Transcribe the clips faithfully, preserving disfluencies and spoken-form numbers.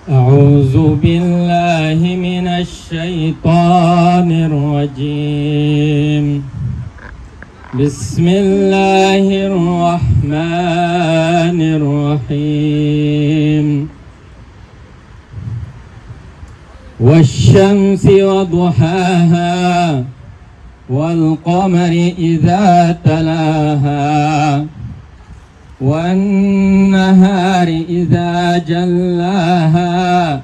أعوذ بالله من الشيطان الرجيم. بسم الله الرحمن الرحيم. والشمس وضحاها، والقمر إذا تلاها، والنهار إذا جلاها،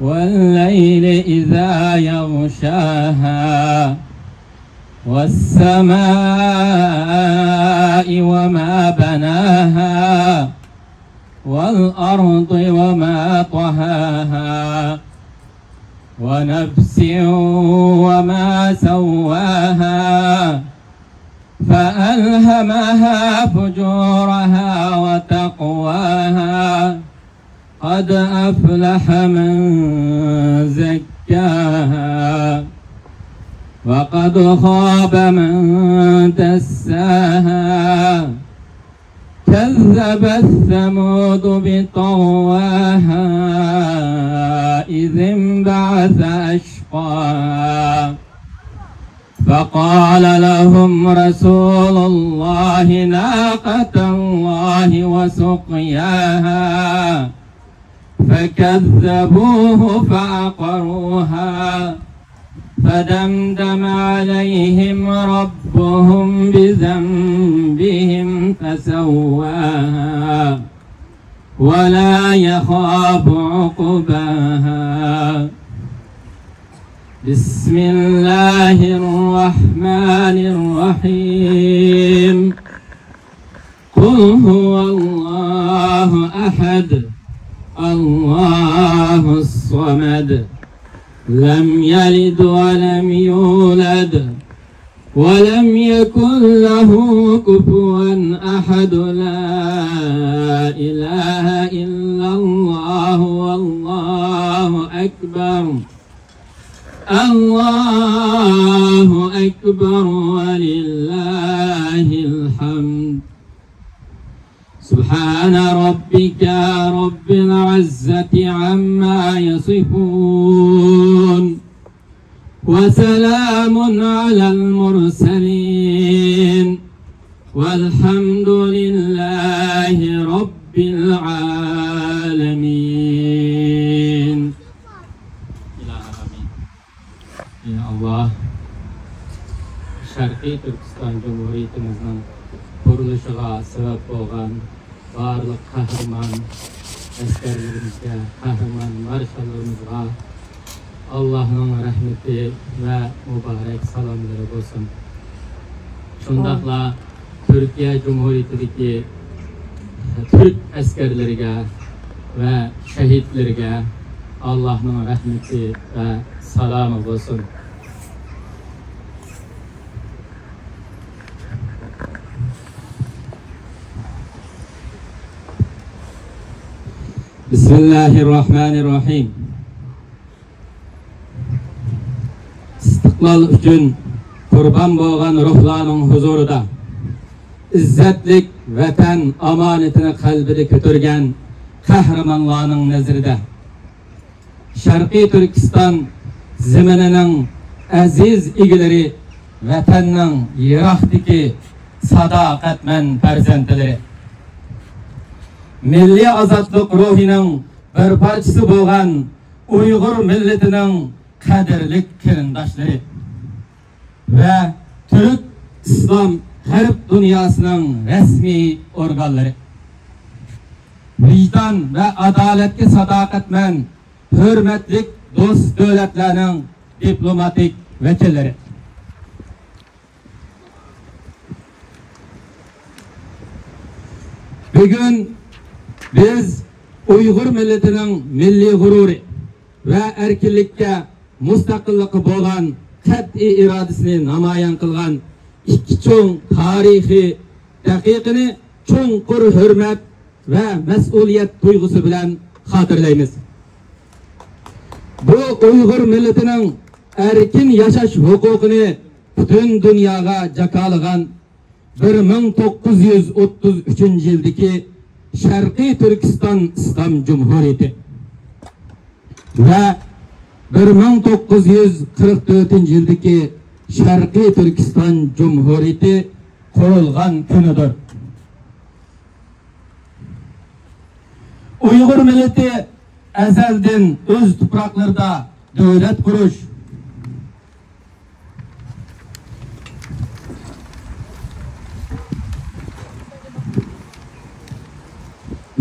والليل إذا يغشاها، والسماء وما بناها، والأرض وما طحاها، ونفس وما سواها، فألهمها فجورها وتقواها، قد أفلح من زكاها، وقد خاب من دساها، كذبت ثمود بطغواها، إذ انبعث أشقاها، فقال لهم رسول الله ناقة الله وسقياها، فكذبوه فعقروها، فدمدم عليهم ربهم بذنبهم فسواها، ولا يخاف عقباها. بسم الله الرحمن الرحيم. قل هو الله أحد، الله الصمد، لم يلد ولم يولد، ولم يكن له كفوا أحد. لا إله إلا الله، والله أكبر. الله أكبر ولله الحمد. سبحان ربك رب العزة عما يصفون. وسلام على المرسلين. والحمد لله رب العالمين. ئىلاھىم، ئامىن. يا ئاللاھ، شەرقىي تۈركىستان جۇمھۇرىيىتىمىزنىڭ قۇرۇلۇشىغا سەۋەب بولغان بارلىق قەھرىمان ئەسكەرلىرىمىزگە، قەھرىمان مارشاللىرىمىزغا ئاللاھنىڭ رەھمىتى ۋە مۇبارەك سالاملىرى بولسۇن. شۇنداقلا تۈركىيە جۇمھۇرىيىتىدىكى تۈرك ئەسكەرلىرىگە ۋە شەھىدلىرىگە ئاللاھنىڭ رەھمىتى ۋە سالامى بولسۇن. بسم الله الرحمن الرحيم. ئىستىقلال ئۈچۈن قۇربان بولغان روھلارنىڭ ھۇزۇرىدا، ئىززەتلىك ۋەتەن ئامانىتىنى قەلبىدە كۆتۈرگەن قەھرىمانلارنىڭ نەزىرىدە، شەرقىي تۈركىستان زېمىنىنىڭ ئەزىز ئىگىلىرى، ۋەتەننىڭ يىراقتىكى ساداقەتمەن پەرزەنتلىرى، مىللىي ئازادلىق روھىنىڭ بىر پارچىسى بولغان ئۇيغۇر مىللىتىنىڭ قەدىرلىك قېرىنداشلىرى ۋە تۈرك ئىسلام غەرب دۇنياسىنىڭ رەسمىي ئورگانلىرى، ۋىجدان ۋە ئادالەتكە ساداقەتمەن ھۆرمەتلىك دوست دۆلەتلەرنىڭ دىپلوماتىك ۋەكىللىرى. بۈگۈن بىز ئۇيغۇر مىللىتىنىڭ مىللىي غۇرۇرى ۋە ئەركىنلىككە، مۇستەقىللىققا بولغان قەتئىي ئىرادىسىنى نامايان قىلغان ئىككى چوڭ تارىخىي دەقىقىنى چوڭقۇر ھۆرمەت ۋە مەسئۇلىيەت تۇيغۇسى بىلەن خاتىرىلەيمىز. بۇ ئۇيغۇر مىللىتىنىڭ ئەركىن ياشاش ھوقۇقىنى پۈتۈن دۇنياغا جاكارلىغان بىر مىڭ توققۇز يۈز ئوتتۇز ئۈچىنچى يىلدىكى شەرقىي تۈركىستان ئىسلام جۇمھۇرىيىتى. ۋە بىر مىڭ توققۇز يۈز قىرىق تۆتىنچى يىلدىكى شەرقىي تۈركىستان جۇمھۇرىيىتى قۇرۇلغان كۈنىدۇر. ئۇيغۇر مىللىتى ئەزەلدىن ئۆز تۇپراقلىرىدا دۆلەت قۇرۇش،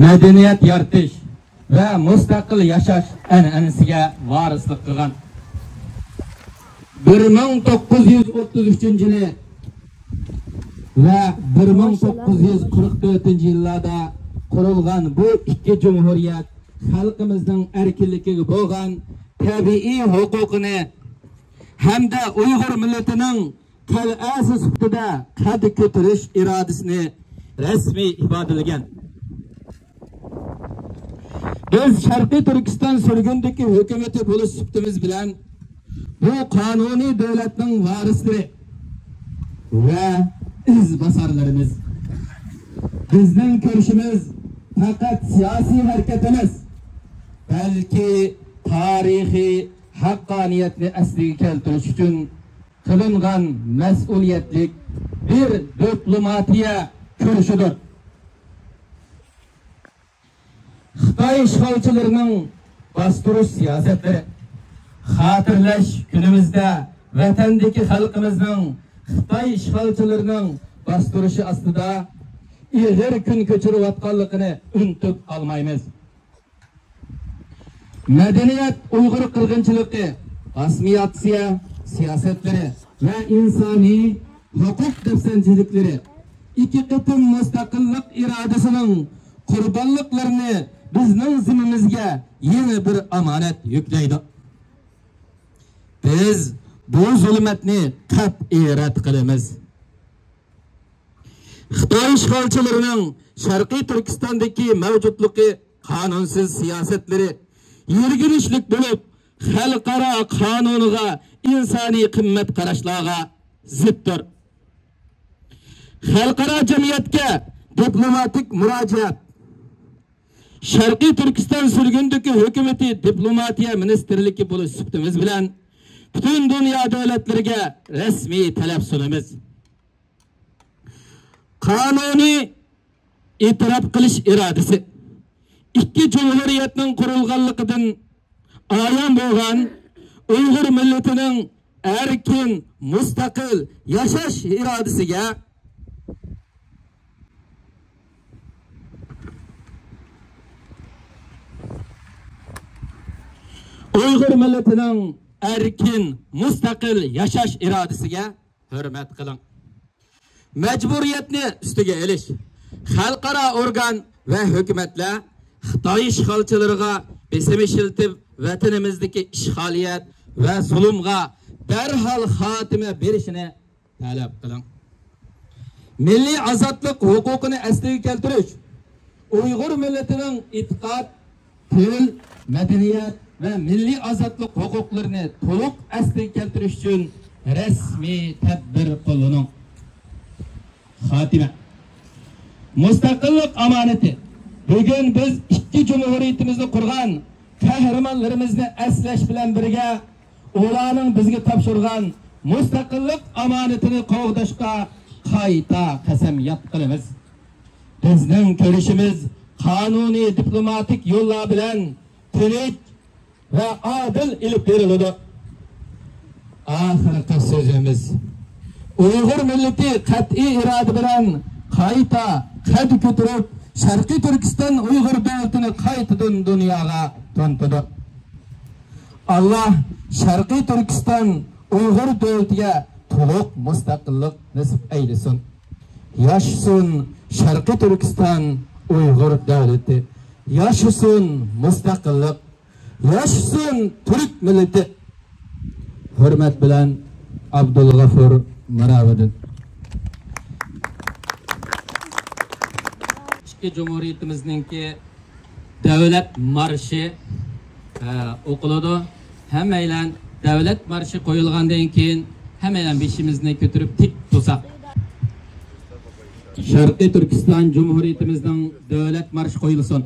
مەدەنىيەت يارىتىش ۋە مۇستەقىل ياشاش ئەنئەنىسىگە ۋارىسلىق قىلغان. بىر مىڭ توققۇز يۈز ئوتتۇز ئۈچىنچى يىلى ۋە بىر مىڭ توققۇز يۈز قىرىق تۆتىنچى يىللاردا قۇرۇلغان بۇ ئىككى جۇمھۇرىيەت خەلقىمىزنىڭ ئەركىنلىكىگە بولغان تەبىئىي ھوقۇقىنى ھەمدە ئۇيغۇر مىللىتىنىڭ قەلئەسى سۈپىتىدە قەد كۆتۈرۈش ئىرادىسىنى رەسمىي ئىپادىلىگەن. بىز شەرقىي تۈركىستان سۈرگۈندىكى ھۆكۈمىتى بولۇش سۈپىتىمىز بىلەن، بۇ قانۇنىي دۆلەتنىڭ ۋارىسلىرى ۋە ئىزباسارلىرىمىز. بىزنىڭ كۈرىشىمىز پەقەت سىياسىي ھەرىكەت ئەمەس، بەلكى تارىخىي ھەققانىيەتنى ئەسلىگە كەلتۈرۈش ئۈچۈن قىلىنغان مەسئۇلىيەتلىك بىر دىپلوماتىيە كۈرىشىدۇر. خىتاي ئىشغالچىلىرىنىڭ باستۇرۇش سىياسەتلىرى، خاتىرىلەش كۈنىمىزدە ۋەتەندىكى خەلقىمىزنىڭ خىتاي ئىشغالچىلىرىنىڭ باستۇرۇشى ئاستىدا ئېغىر كۈن كەچۈرۈۋاتقانلىقىنى ئۇنتۇپ قالمايمىز. مەدەنىيەت ئۇيغۇر قىرغىنچىلىقى، ئاسسىمىلياتسىيە سىياسەتلىرى ۋە ئىنسانىي ھوقۇق دەپسەندىچىلىكلىرى، ئىككى قېتىم مۇستەقىللىق ئىرادىسىنىڭ قۇربانلىقلىرىنى بىزنىڭ زىممىمىزگە يەنە بىر ئامانەت يۈكلەيدۇ. بىز بۇ زۇلمەتنى قەتئىي رەت قىلىمىز. خىتاي ئىشغالچىلىرىنىڭ شەرقىي تۈركىستاندىكى مەۋجۇتلۇقى قانۇنسىز سىياسەتلىرى يىرگىنچلىك بولۇپ، خەلقئارا قانۇنىغا، ئىنسانىي قىممەت قاراشلارغا زىتتۇر. خەلقئارا جەمئىيەتكە دىپلوماتىك مۇراجىئەت. شەرقىي تۈركىستان سۈرگۈندىكى ھۆكۈمىتى دىپلوماتىيە مىنىستىرلىكى بولۇش سۈپىتىمىز بىلەن پۈتۈن دۇنيا دۆلەتلىرىگە رەسمىي تەلەپ سۇنىمىز. قانۇنىي ئېتىراپ قىلىش ئىرادىسى، ئىككى جۇمھۇرىيەتنىڭ قۇرۇلغانلىقىدىن ئايان بولغان ئۇيغۇر مىللىتىنىڭ ئەركىن، مۇستەقىل ياشاش ئىرادىسىگە، ئۇيغۇر مىللىتىنىڭ ئەركىن، مۇستەقىل ياشاش ئىرادىسىگە ھۆرمەت قىلىڭ. مەجبۇرىيەتنى ئۈستىگە ئېلىش. خەلقئارا ئورگان ۋە ھۆكۈمەتلەر خىتاي ئىشغالچىلىرىغا بېسىم ئىشلىتىپ، ۋەتىنىمىزدىكى ئىشغالىيەت ۋە زۇلۇمغا دەرھال خاتىمە بېرىشىنى تەلەپ قىلىڭ. مىللىي ئازادلىق ھوقۇقىنى ئەسلىگە كەلتۈرۈش، ئۇيغۇر مىللىتىنىڭ ئېتىقاد، تىل، مەدەنىيەت ۋە مىللىي ئازادلىق ھوقۇقلىرىنى تولۇق ئەسلىگە كەلتۈرۈش ئۈچۈن رەسمىي تەدبىر قوللىنىڭ. خاتىمە. مۇستەقىللىق ئامانىتى. بۈگۈن بىز ئىككى جۇمھۇرىيىتىمىزنى قۇرغان قەھرىمانلىرىمىزنى ئەسلەش بىلەن بىرگە، ئۇلارنىڭ بىزگە تاپشۇرغان مۇستەقىللىق ئامانىتىنى قوغداشقا قايتا قەسەمياد قىلىمىز. بىزنىڭ كۈرىشىمىز قانۇنىي دىپلوماتىك يوللار بىلەن تىنچ ۋە ئادىل ئېلىپ بېرىلىدۇ. ئاخىرقى سۆزىمىز، ئۇيغۇر مىللىتى قەتئىي ئىرادە بىلەن قايتا قەد كۆتۈرۈپ، شەرقىي تۈركىستان ئۇيغۇر دۆلىتىنى قايتىدىن دۇنياغا تونۇتىدۇ. ئاللا شەرقىي تۈركىستان ئۇيغۇر دۆلىتىگە تولۇق مۇستەقىللىق نېسىپ ئەيلىسۇن. ياشىسۇن شەرقىي تۈركىستان ئۇيغۇر دۆلىتى! ياشىسۇن مۇستەقىللىق! ياشىسۇن تۈرك مىللىتى! ھۆرمەت بىلەن، ئابدۇلغەفۇر مىراۋىدىن. ئىككى جۇمھۇرىيىتىمىزنىڭكى دۆلەت مارشى، ئە، ئوقۇلىدۇ. ھەممەيلەن دۆلەت مارشى قويۇلغاندىن كېيىن، ھەممەيلەن بېشىمىزنى كۆتۈرۈپ تىك تۇرساق. شەرقىي تۈركىستان جۇمھۇرىيىتىمىزنىڭ دۆلەت مارشى قويۇلسۇن.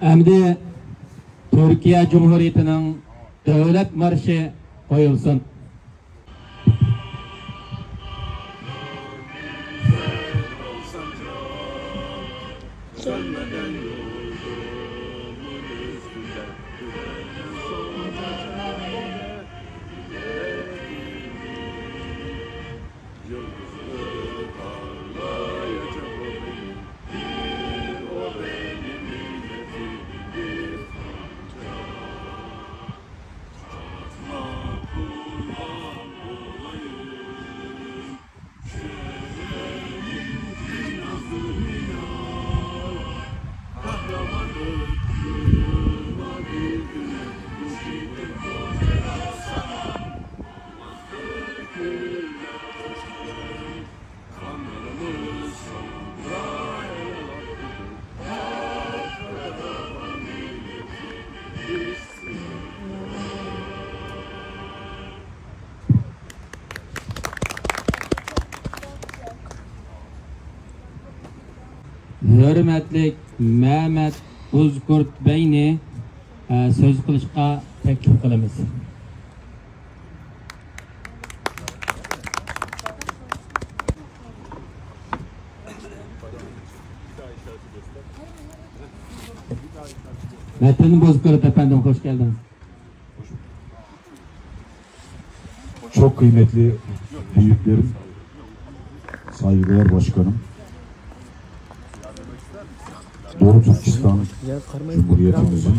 ئەمدى تۈركىيە جۇمھۇرىيىتىنىڭ دۆلەت مارشى قويۇلسۇن. ھۆرمەتلىك مەمەت ئۇزكۇرت بەينى، ئە، سۆز قىلىشقا تەكلىپ قىلىمىز. مەتىن بۇزكۇرت ئەپەندىم، خوش كەلدىڭىز. Çok kıymetli büyüklerim, saygıdeğer başkanım, Doğu Türkistan Cumhuriyetimizin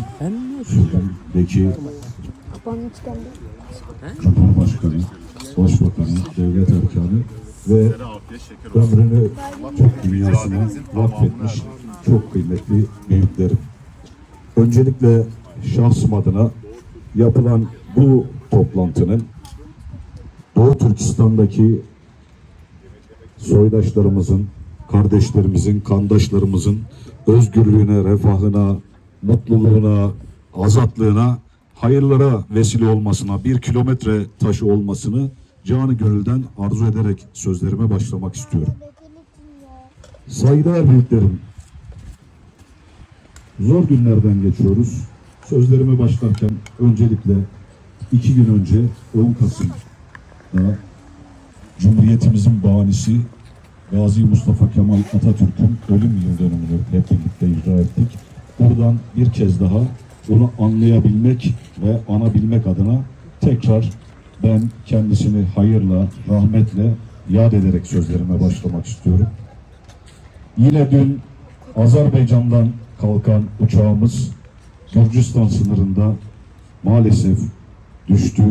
sürgündeki Cumhurbaşkanı, Başbakanı, Devlet Erkanı ve ömrünü Türk dünyasına vakfetmiş çok kıymetli büyüklerim. Öncelikle şahsım adına yapılan bu toplantının Doğu Türkistan'daki soydaşlarımızın, kardeşlerimizin, kandaşlarımızın özgürlüğüne, refahına, mutluluğuna, azatlığına, hayırlara vesile olmasına, bir kilometre taşı olmasını canı gönülden arzu ederek sözlerime başlamak istiyorum. Saygıdeğer büyüklerim, zor günlerden geçiyoruz. Sözlerime başlarken öncelikle iki gün önce, on Kasım'da Cumhuriyetimizin banisi Gazi Mustafa Kemal Atatürk'ün ölüm yıl dönümünü hep birlikte icra ettik. Buradan bir kez daha bunu anlayabilmek ve anabilmek adına tekrar ben kendisini hayırla, rahmetle yad ederek sözlerime başlamak istiyorum. Yine dün Azerbaycan'dan kalkan uçağımız Gürcistan sınırında maalesef düştü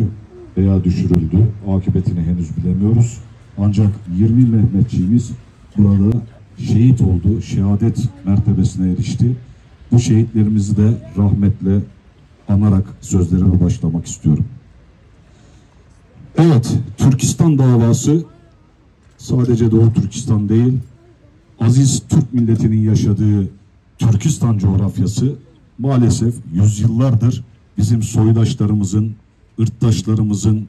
veya düşürüldü. Akıbetini henüz bilemiyoruz. Ancak yirmi Mehmetçiğimiz burada şehit oldu, şehadet mertebesine erişti. Bu şehitlerimizi de rahmetle anarak sözlerime başlamak istiyorum. Evet, Türkistan davası sadece Doğu Türkistan değil, Aziz Türk milletinin yaşadığı Türkistan coğrafyası maalesef yüzyıllardır bizim soydaşlarımızın, ırktaşlarımızın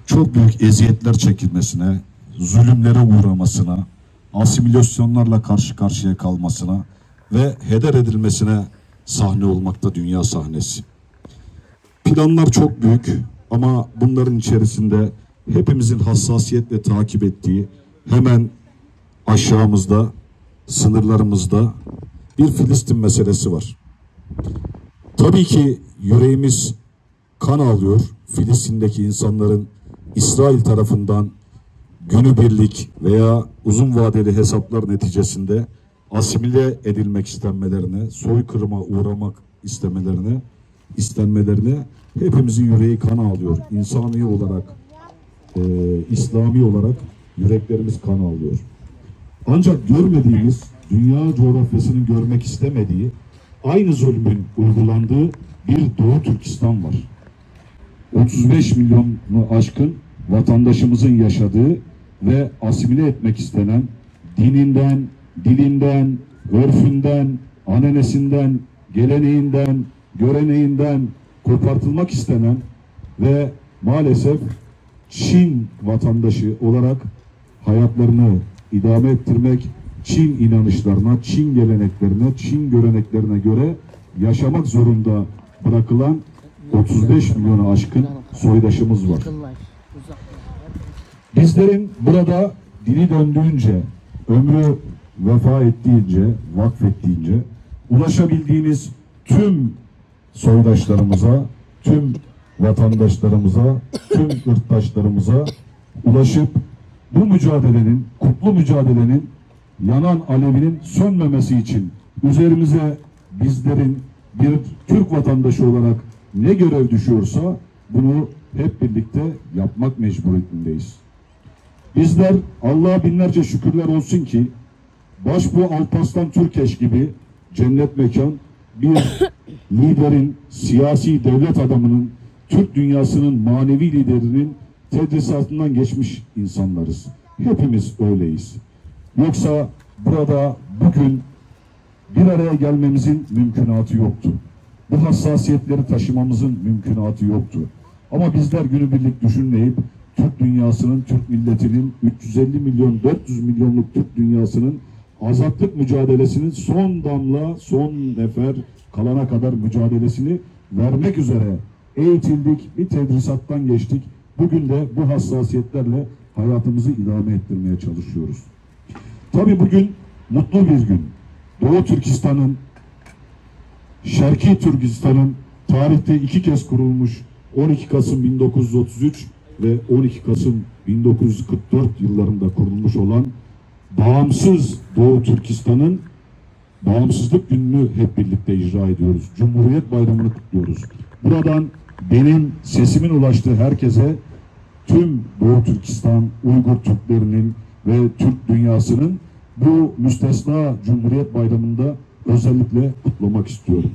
çok büyük eziyetler çekilmesine, zulümlere uğramasına, asimilasyonlarla karşı karşıya kalmasına ve heder edilmesine sahne olmakta, dünya sahnesi. Planlar çok büyük ama bunların içerisinde hepimizin hassasiyetle takip ettiği, hemen aşağımızda, sınırlarımızda bir Filistin meselesi var. Tabii ki yüreğimiz kan ağlıyor. Filistin'deki insanların İsrail tarafından günübirlik veya uzun vadeli hesaplar neticesinde asimile edilmek istenmelerine, soykırıma uğramak istemelerine, istenmelerine hepimizin yüreği kan ağlıyor. İnsani olarak, e, İslami olarak yüreklerimiz kan ağlıyor. Ancak görmediğimiz, dünya coğrafyasının görmek istemediği, aynı zulmün uygulandığı bir Doğu Türkistan var. Otuz beş milyonu aşkın vatandaşımızın yaşadığı ve asimile etmek istenen, dininden, dilinden, örfünden, ananesinden, geleneğinden, göreneğinden kopartılmak istenen ve maalesef Çin vatandaşı olarak hayatlarını idame ettirmek, Çin inanışlarına, Çin geleneklerine, Çin göreneklerine göre yaşamak zorunda bırakılan otuz beş milyona aşkın soydaşımız var. Bizlerin burada dili döndüğünce, ömrü vefa ettiğince, vakfettiğince ulaşabildiğimiz tüm soydaşlarımıza, tüm vatandaşlarımıza, tüm ırktaşlarımıza ulaşıp bu mücadelenin, kutlu mücadelenin yanan alevinin sönmemesi için üzerimize bizlerin bir Türk vatandaşı olarak ne görev düşüyorsa bunu hep birlikte yapmak mecburiyetindeyiz. Bizler Allah'a binlerce şükürler olsun ki Başbuğ Alparslan Türkeş gibi cennet mekan bir liderin, siyasi devlet adamının, Türk dünyasının manevi liderinin tedrisatından geçmiş insanlarız. Hepimiz öyleyiz. Yoksa burada bugün bir araya gelmemizin mümkünatı yoktu. Bu hassasiyetleri taşımamızın mümkünatı yoktu. Ama bizler günübirlik düşünmeyip Türk dünyasının, Türk milletinin, üç yüz elli milyon, dört yüz milyonluk Türk dünyasının azatlık mücadelesinin son damla, son nefer kalana kadar mücadelesini vermek üzere eğitildik, bir tedrisattan geçtik. Bugün de bu hassasiyetlerle hayatımızı idame ettirmeye çalışıyoruz. Tabii bugün mutlu bir gün. Doğu Türkistan'ın, Şarkı Türkistan'ın tarihte iki kez kurulmuş on iki Kasım bin dokuz yüz otuz üç ve on iki Kasım bin dokuz yüz kırk dört yıllarında kurulmuş olan bağımsız Doğu Türkistan'ın Bağımsızlık Günü'nü hep birlikte icra ediyoruz. Cumhuriyet Bayramı'nı kutluyoruz. Buradan benim sesimin ulaştığı herkese tüm Doğu Türkistan Uygur Türklerinin ve Türk dünyasının bu müstesna Cumhuriyet Bayramı'nda özellikle kutlamak istiyorum.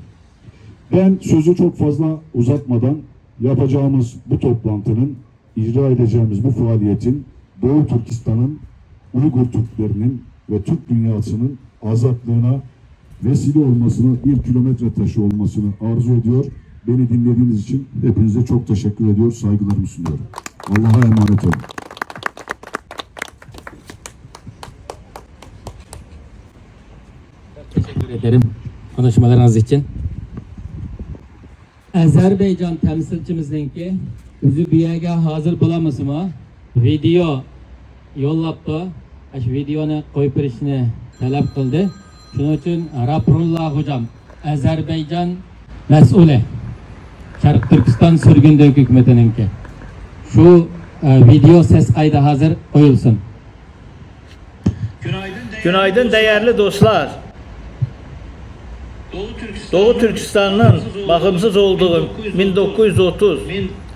Ben sözü çok fazla uzatmadan yapacağımız bu toplantının icra edeceğimiz bu faaliyetin Doğu Türkistan'ın Uygur Türklerinin ve Türk dünyasının azatlığına vesile olmasını, bir kilometre taşı olmasını arzu ediyor. Beni dinlediğiniz için hepinize çok teşekkür ediyor, saygılarımı sunuyorum. Allah'a emanet olun. Teşekkür ederim konuşmalarınız için. ئەزەربەيجان تەمسىلچىمىزنىڭكى ئۆزى بۇ يەرگە ھازىر بولالمىسىمۇ، ۋىدېئو يوللاپتۇ. ئاشۇ ۋىدېئونى قويۇپ بېرىشنى تەلەپ قىلدى. شۇنىڭ ئۈچۈن رابرۇللا خوجام، ئەزەربەيجان مەسئۇلى، شەرقىي تۈركىستان سۈرگۈندىن ھۆكۈمىتىنىڭكى، شۇ ۋىدېئو سەس قايدا ھازىر قويۇلسۇن. Günaydın değerli dostlar. Doğu Türkistan'ın bağımsız olduğu bin dokuz yüz otuz,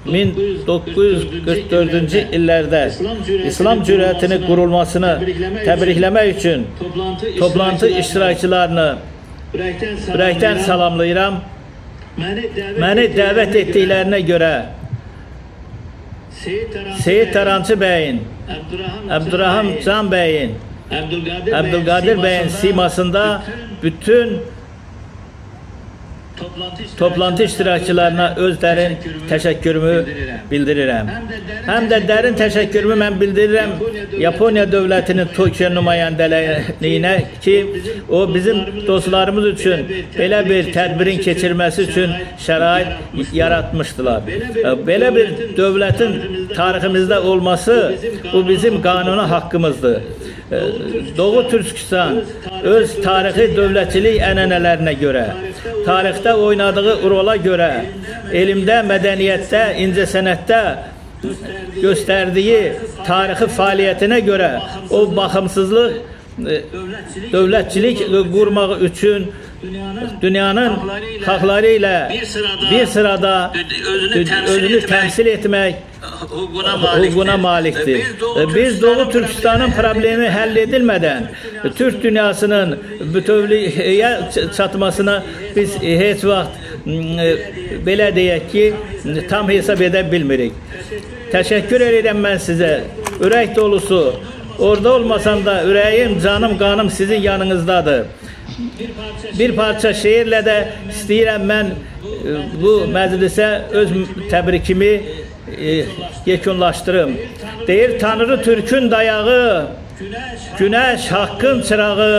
bin dokuz yüz kırk dördüncü yıllarda İslam Cumhuriyeti'nin kurulmasını tebriklemek için toplantı iştirakçilerini yürekten selamlayıram. Beni davet ettiklerine göre سېيىت تارانچى بەيىن، ئابدۇراھىم جان بەيىن، ئابدۇلقادىر بەيىن سىيماسىندا بۈتۈن توپلانتى ئىشتىراكچىلارىنا ئۆز دەرىن تەشەككۈرۈمنى بىلدۈرىمەن. ھەمدە دەرىن تەشەككۈرۈمنى مەن بىلدۈرىمەن ياپونىيە دۆلەتىنىڭ توكيو نۇمايەندىلىرىنى كى، ئۇ بىزىم دوستلارىمىز ئۈچۈن بەلە بىر تەدبىرنى كەچۈرمەسى ئۈچۈن شارائىت ياراتمىشتىلار. بەلە بىر دۆلەتنىڭ تارىخىمىزدا ئولماسى، بۇ بىزىم قانۇنىي ھەققىمىزدۇر. دوغۇ تۈركىستان ئۆز تارىخىي دۆلەتچىلىك ئەنئەنىلىرىنى كۆرە، تارىختا ئوينادىغى رولغا كۆرە، ئىلىمدە، مەدەنىيەتتە، ئىنجە سەنئەتتە كۆستەردىگى تارىخىي پائالىيەتىنى كۆرە، ئۇ باقىمسىزلىق دۆلەتچىلىك قۇرماق ئۈچۈن دۇنيانىڭ خەقلىرى بىلەن بىر سىرادا ئۆزىنى تەمسىل ئەتمەك، ھوقۇقىنا مالىكتىر. بىز دوغۇ تۈركىستاننىڭ پروبلېمى ھەل ئېتىلمىگەن تۈرك دۇنياسىنىڭ بىتەۋلىككە چاتماسىنى بىز ھېچ ۋاقىت بەلە دېيەككى تام ھېساب ئېتە بىلمىرىك. تەشەككۈر ئېيتىمەن سىزگە. يۈرەك تولۇسى. ئوردا ئولماسامدا يۈرىكىم، جانىم، قانىم سىزنىڭ يېنىڭىزدادۇر. بىر پارچە شېئىرلەردە ئىستەيمەن، ئى، بۇ مەجلىسكە ئۆز تەبرىكىمنى، ئى، يەكۈنلەشتۈرەي. دەيدۇ تەڭرى تۈركنىڭ دايىقى، كۈنەش ھەقنىڭ چىراغى،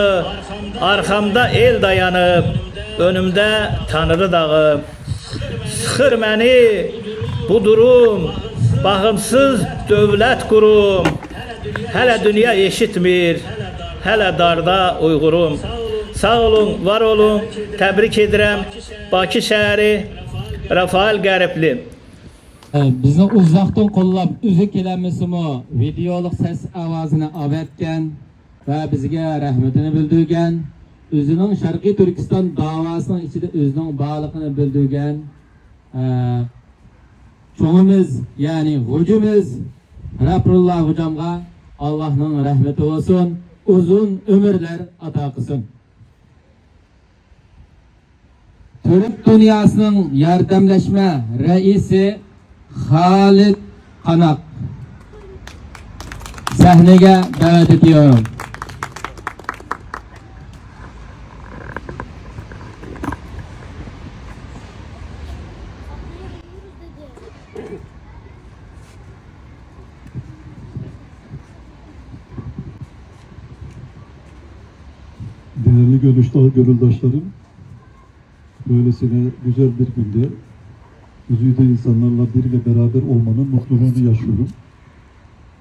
ئارقامدا ئەل دايانىپ، ئۆڭۈمدە تەڭرى داغى. سىقىر مېنى بۇ دۇرۇم، باغىمسىز دۆلەت قۇرۇم. ھېلى دۇنيا ئېشىتمىر، ھېلى داردا ئۇيغۇرۇم. ساغ بولۇڭ، ۋار بولۇڭ، تەبرىك ئېيتىمەن. باكى شەھىرى، رافائېل غەربلى. بىزنى ئۇزاقتىن قوللاپ، ئۆزى كېلەلمىسىمۇ، ۋىدېئولۇق سەس ئاۋازىنى ئاۋەتكەن ۋە بىزگە رەھمىتىنى بىلدۈرگەن، ئۆزىنىڭ شەرقىي تۈركىستان داۋاسىنىڭ ئىچىدە ئۆزىنىڭ بارلىقىنى بىلدۈرگەن، ئە، چوڭىمىز، يەنى غوجىمىز رەپرۇللا غوجامغا ئاللاھنىڭ رەھمىتى بولسۇن، ئۇزۇن ئۆمۈرلەر ئاتا قىلسۇن. تۈرك دۇنياسىنىڭ ياردەملەشمە رەئىسى خالىد قاناق سەھنىگە دەۋەت ئېتىيورۇم. Değerli gönüşler, gönüldaşlarım, böylesine güzel bir günde güzide insanlarla bir ve beraber olmanın mutluluğunu yaşıyorum.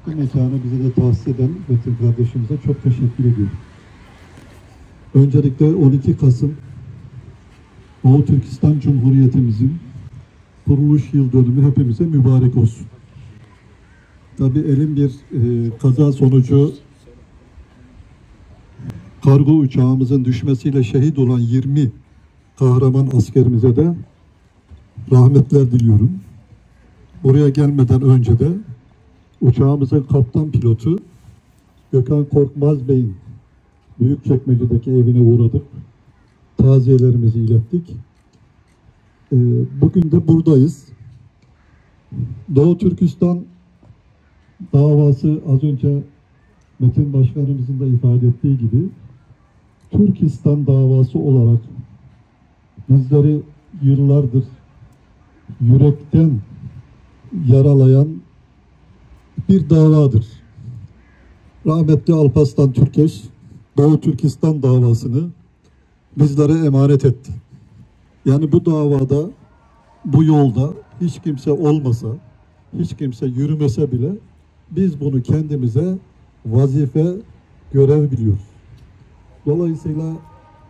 Bu mekanı bize de tahsis eden Metin kardeşimize çok teşekkür ediyorum. Öncelikle on iki Kasım Doğu Türkistan Cumhuriyetimizin kuruluş yıl dönümü hepimize mübarek olsun. Tabii elin bir, e, kaza sonucu kargo uçağımızın düşmesiyle şehit olan yirmi kahraman askerimize de rahmetler diliyorum. Buraya gelmeden önce de uçağımızın kaptan pilotu Gökhan Korkmaz Bey'in Büyükçekmece'deki evine uğradık. Taziyelerimizi ilettik. Ee, bugün de buradayız. Doğu Türkistan davası, az önce Metin Başkanımızın da ifade ettiği gibi, Türkistan davası olarak bizleri yıllardır yürekten yaralayan bir davadır. Rahmetli Alparslan Türkeş Doğu Türkistan davasını bizlere emanet etti. Yani bu davada, bu yolda hiç kimse olmasa, hiç kimse yürümese bile biz bunu kendimize vazife, görev biliyoruz. Dolayısıyla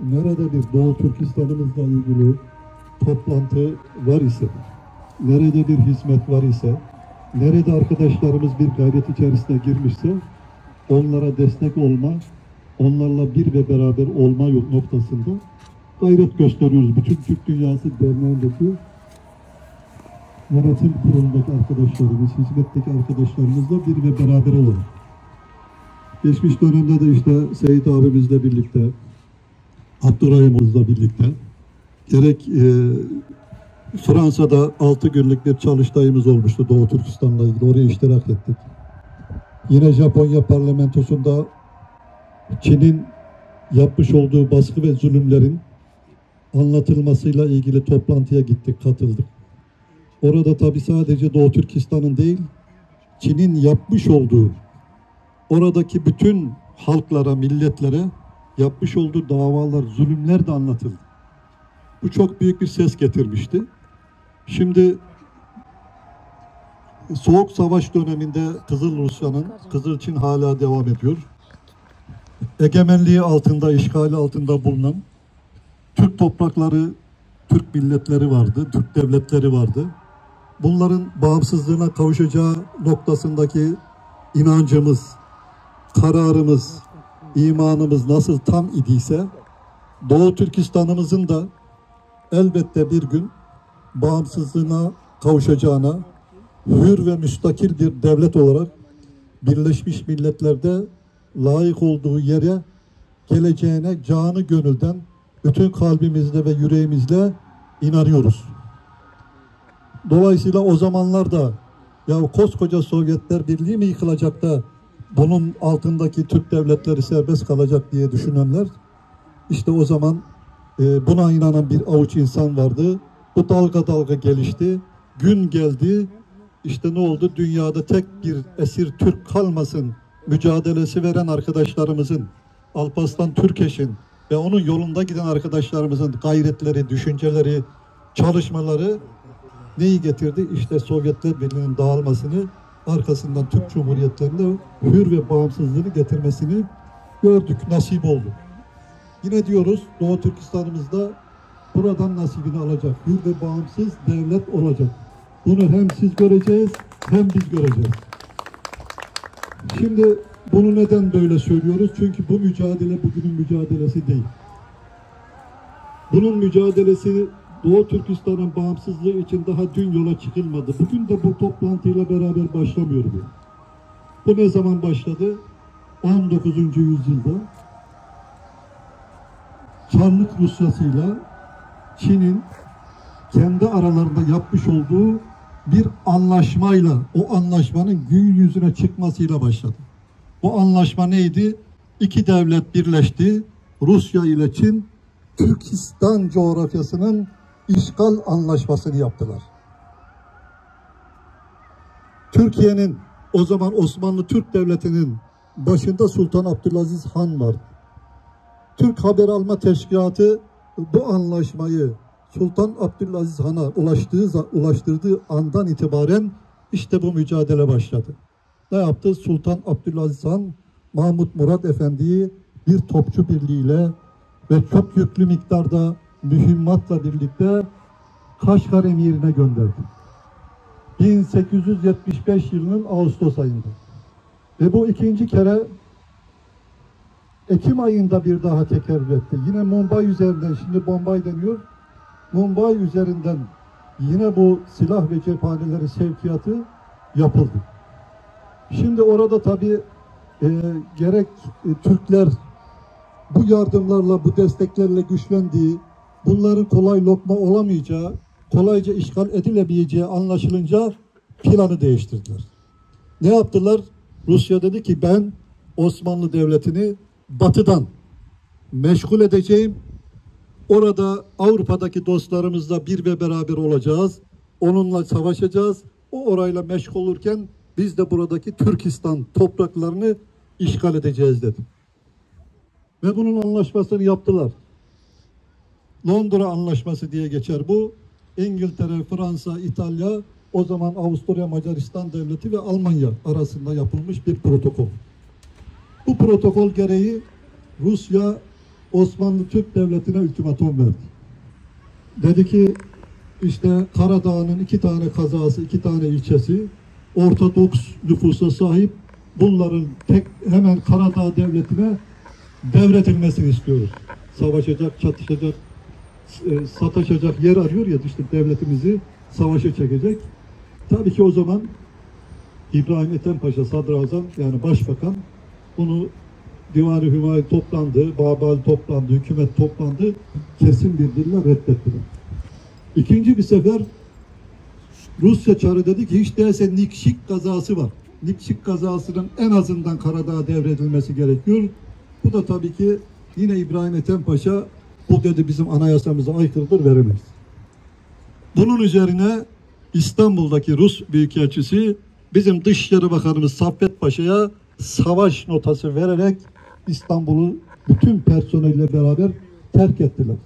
nerede bir Doğu Türkistan'ımızla ilgili toplantı var ise, nerede bir hizmet var ise, nerede arkadaşlarımız bir gayret içerisine girmişse, onlara destek olma, onlarla bir ve beraber olma yol-, noktasında gayret gösteriyoruz. Bütün Türk Dünyası Derneği'ndeki yönetim kurulundaki arkadaşlarımız, hizmetteki arkadaşlarımızla bir ve beraber olalım. Geçmiş dönemde de işte Seyit abimizle birlikte, Abdurrahim'imizle birlikte gerek, e, Fransa'da altı günlük bir çalıştayımız olmuştu Doğu Türkistan'la ilgili. Oraya iştirak ettik. Yine Japonya parlamentosunda Çin'in yapmış olduğu baskı ve zulümlerin anlatılmasıyla ilgili toplantıya gittik, katıldık. Orada tabii sadece Doğu Türkistan'ın değil, Çin'in yapmış olduğu, oradaki bütün halklara, milletlere yapmış olduğu davalar, zulümler de anlatıldı. Bu çok büyük bir ses getirmişti. Şimdi Soğuk Savaş döneminde Kızıl Rusya'nın, Kızıl Çin hala devam ediyor. Egemenliği altında, işgali altında bulunan Türk toprakları, Türk milletleri vardı, Türk devletleri vardı. Bunların bağımsızlığına kavuşacağı noktasındaki inancımız, kararımız, imanımız nasıl tam idiyse, Doğu Türkistan'ımızın da elbette bir gün bağımsızlığına kavuşacağına, hür ve müstakil bir devlet olarak Birleşmiş Milletler'de layık olduğu yere geleceğine canı gönülden, bütün kalbimizle ve yüreğimizle inanıyoruz. Dolayısıyla o zamanlarda ya koskoca Sovyetler Birliği mi yıkılacak da bunun altındaki Türk devletleri serbest kalacak diye düşünenler, işte o zaman e, buna inanan bir avuç insan vardı. Bu dalga dalga gelişti. Gün geldi. İşte ne oldu? Dünyada tek bir esir Türk kalmasın mücadelesi veren arkadaşlarımızın, Alparslan Türkeş'in ve onun yolunda giden arkadaşlarımızın gayretleri, düşünceleri, çalışmaları neyi getirdi? İşte Sovyetler Birliği'nin dağılmasını, arkasından Türk Cumhuriyetlerine hür ve bağımsızlığını getirmesini gördük, nasip oldu. Yine diyoruz, Doğu Türkistan'ımızda buradan nasibini alacak, hür ve bağımsız devlet olacak. Bunu hem siz göreceğiz, hem biz göreceğiz. Şimdi bunu neden böyle söylüyoruz? Çünkü bu mücadele bugünün mücadelesi değil. Bunun mücadelesi Doğu Türkistan'ın bağımsızlığı için daha dün yola çıkılmadı. Bugün de bu toplantıyla beraber başlamıyor bu. Bu ne zaman başladı? on dokuzuncu yüzyılda Çarlık Rusyası'yla Çin'in kendi aralarında yapmış olduğu bir anlaşmayla, o anlaşmanın gün yüzüne çıkmasıyla başladı. Bu anlaşma neydi? İki devlet birleşti. Rusya ile Çin Türkistan coğrafyasının işgal anlaşmasını yaptılar. Türkiye'nin, o zaman Osmanlı Türk Devleti'nin başında Sultan Abdülaziz Han var. Türk Haber Alma Teşkilatı bu anlaşmayı Sultan Abdülaziz Han'a ulaştığı, ulaştırdığı andan itibaren işte bu mücadele başladı. Ne yaptı? Sultan Abdülaziz Han, Mahmut Murat Efendi'yi bir topçu birliğiyle ve çok yüklü miktarda mühimmatla birlikte Kaşgar emirine gönderdi. bin sekiz yüz yetmiş beş yılının Ağustos ayında. Ve bu ikinci kere Ekim ayında bir daha tekerrür etti. Yine Mumbai üzerinden, şimdi Bombay deniyor, Mumbai üzerinden yine bu silah ve cephaneleri sevkiyatı yapıldı. Şimdi orada tabii e, gerek e, Türkler bu yardımlarla, bu desteklerle güçlendiği, bunların kolay lokma olamayacağı, kolayca işgal edilemeyeceği anlaşılınca planı değiştirdiler. Ne yaptılar? Rusya dedi ki ben Osmanlı Devleti'ni batıdan meşgul edeceğim. Orada Avrupa'daki dostlarımızla bir ve beraber olacağız. Onunla savaşacağız. O orayla meşgul olurken biz de buradaki Türkistan topraklarını işgal edeceğiz dedi. Ve bunun anlaşmasını yaptılar. Londra Anlaşması diye geçer bu. İngiltere, Fransa, İtalya, o zaman Avusturya Macaristan Devleti ve Almanya arasında yapılmış bir protokol. Bu protokol gereği Rusya Osmanlı Türk Devleti'ne ultimatum verdi. Dedi ki işte Karadağ'ın iki tane kazası, iki tane ilçesi Ortodoks nüfusa sahip, bunların tek hemen Karadağ Devleti'ne devredilmesini istiyoruz. Savaşacak, çatışacak, e, sataşacak yer arıyor ya işte devletimizi savaşa çekecek. Tabii ki o zaman İbrahim Ethem Paşa sadrazam yani başbakan bunu Divan-ı Hümayun toplandı, Babal toplandı, hükümet toplandı. Kesin bir dille reddettiler. İkinci bir sefer Rusya çarı dedi ki, hiç değilse Nikşik kazası var. Nikşik kazasının en azından Karadağ'a devredilmesi gerekiyor. Bu da tabii ki yine İbrahim Ethem Paşa, bu dedi, bizim anayasamıza aykırıdır, veremeyiz. Bunun üzerine İstanbul'daki Rus Büyükelçisi bizim Dışişleri Bakanımız Saffet Paşa'ya savaş notası vererek İstanbul'u bütün personeliyle beraber terk ettiler.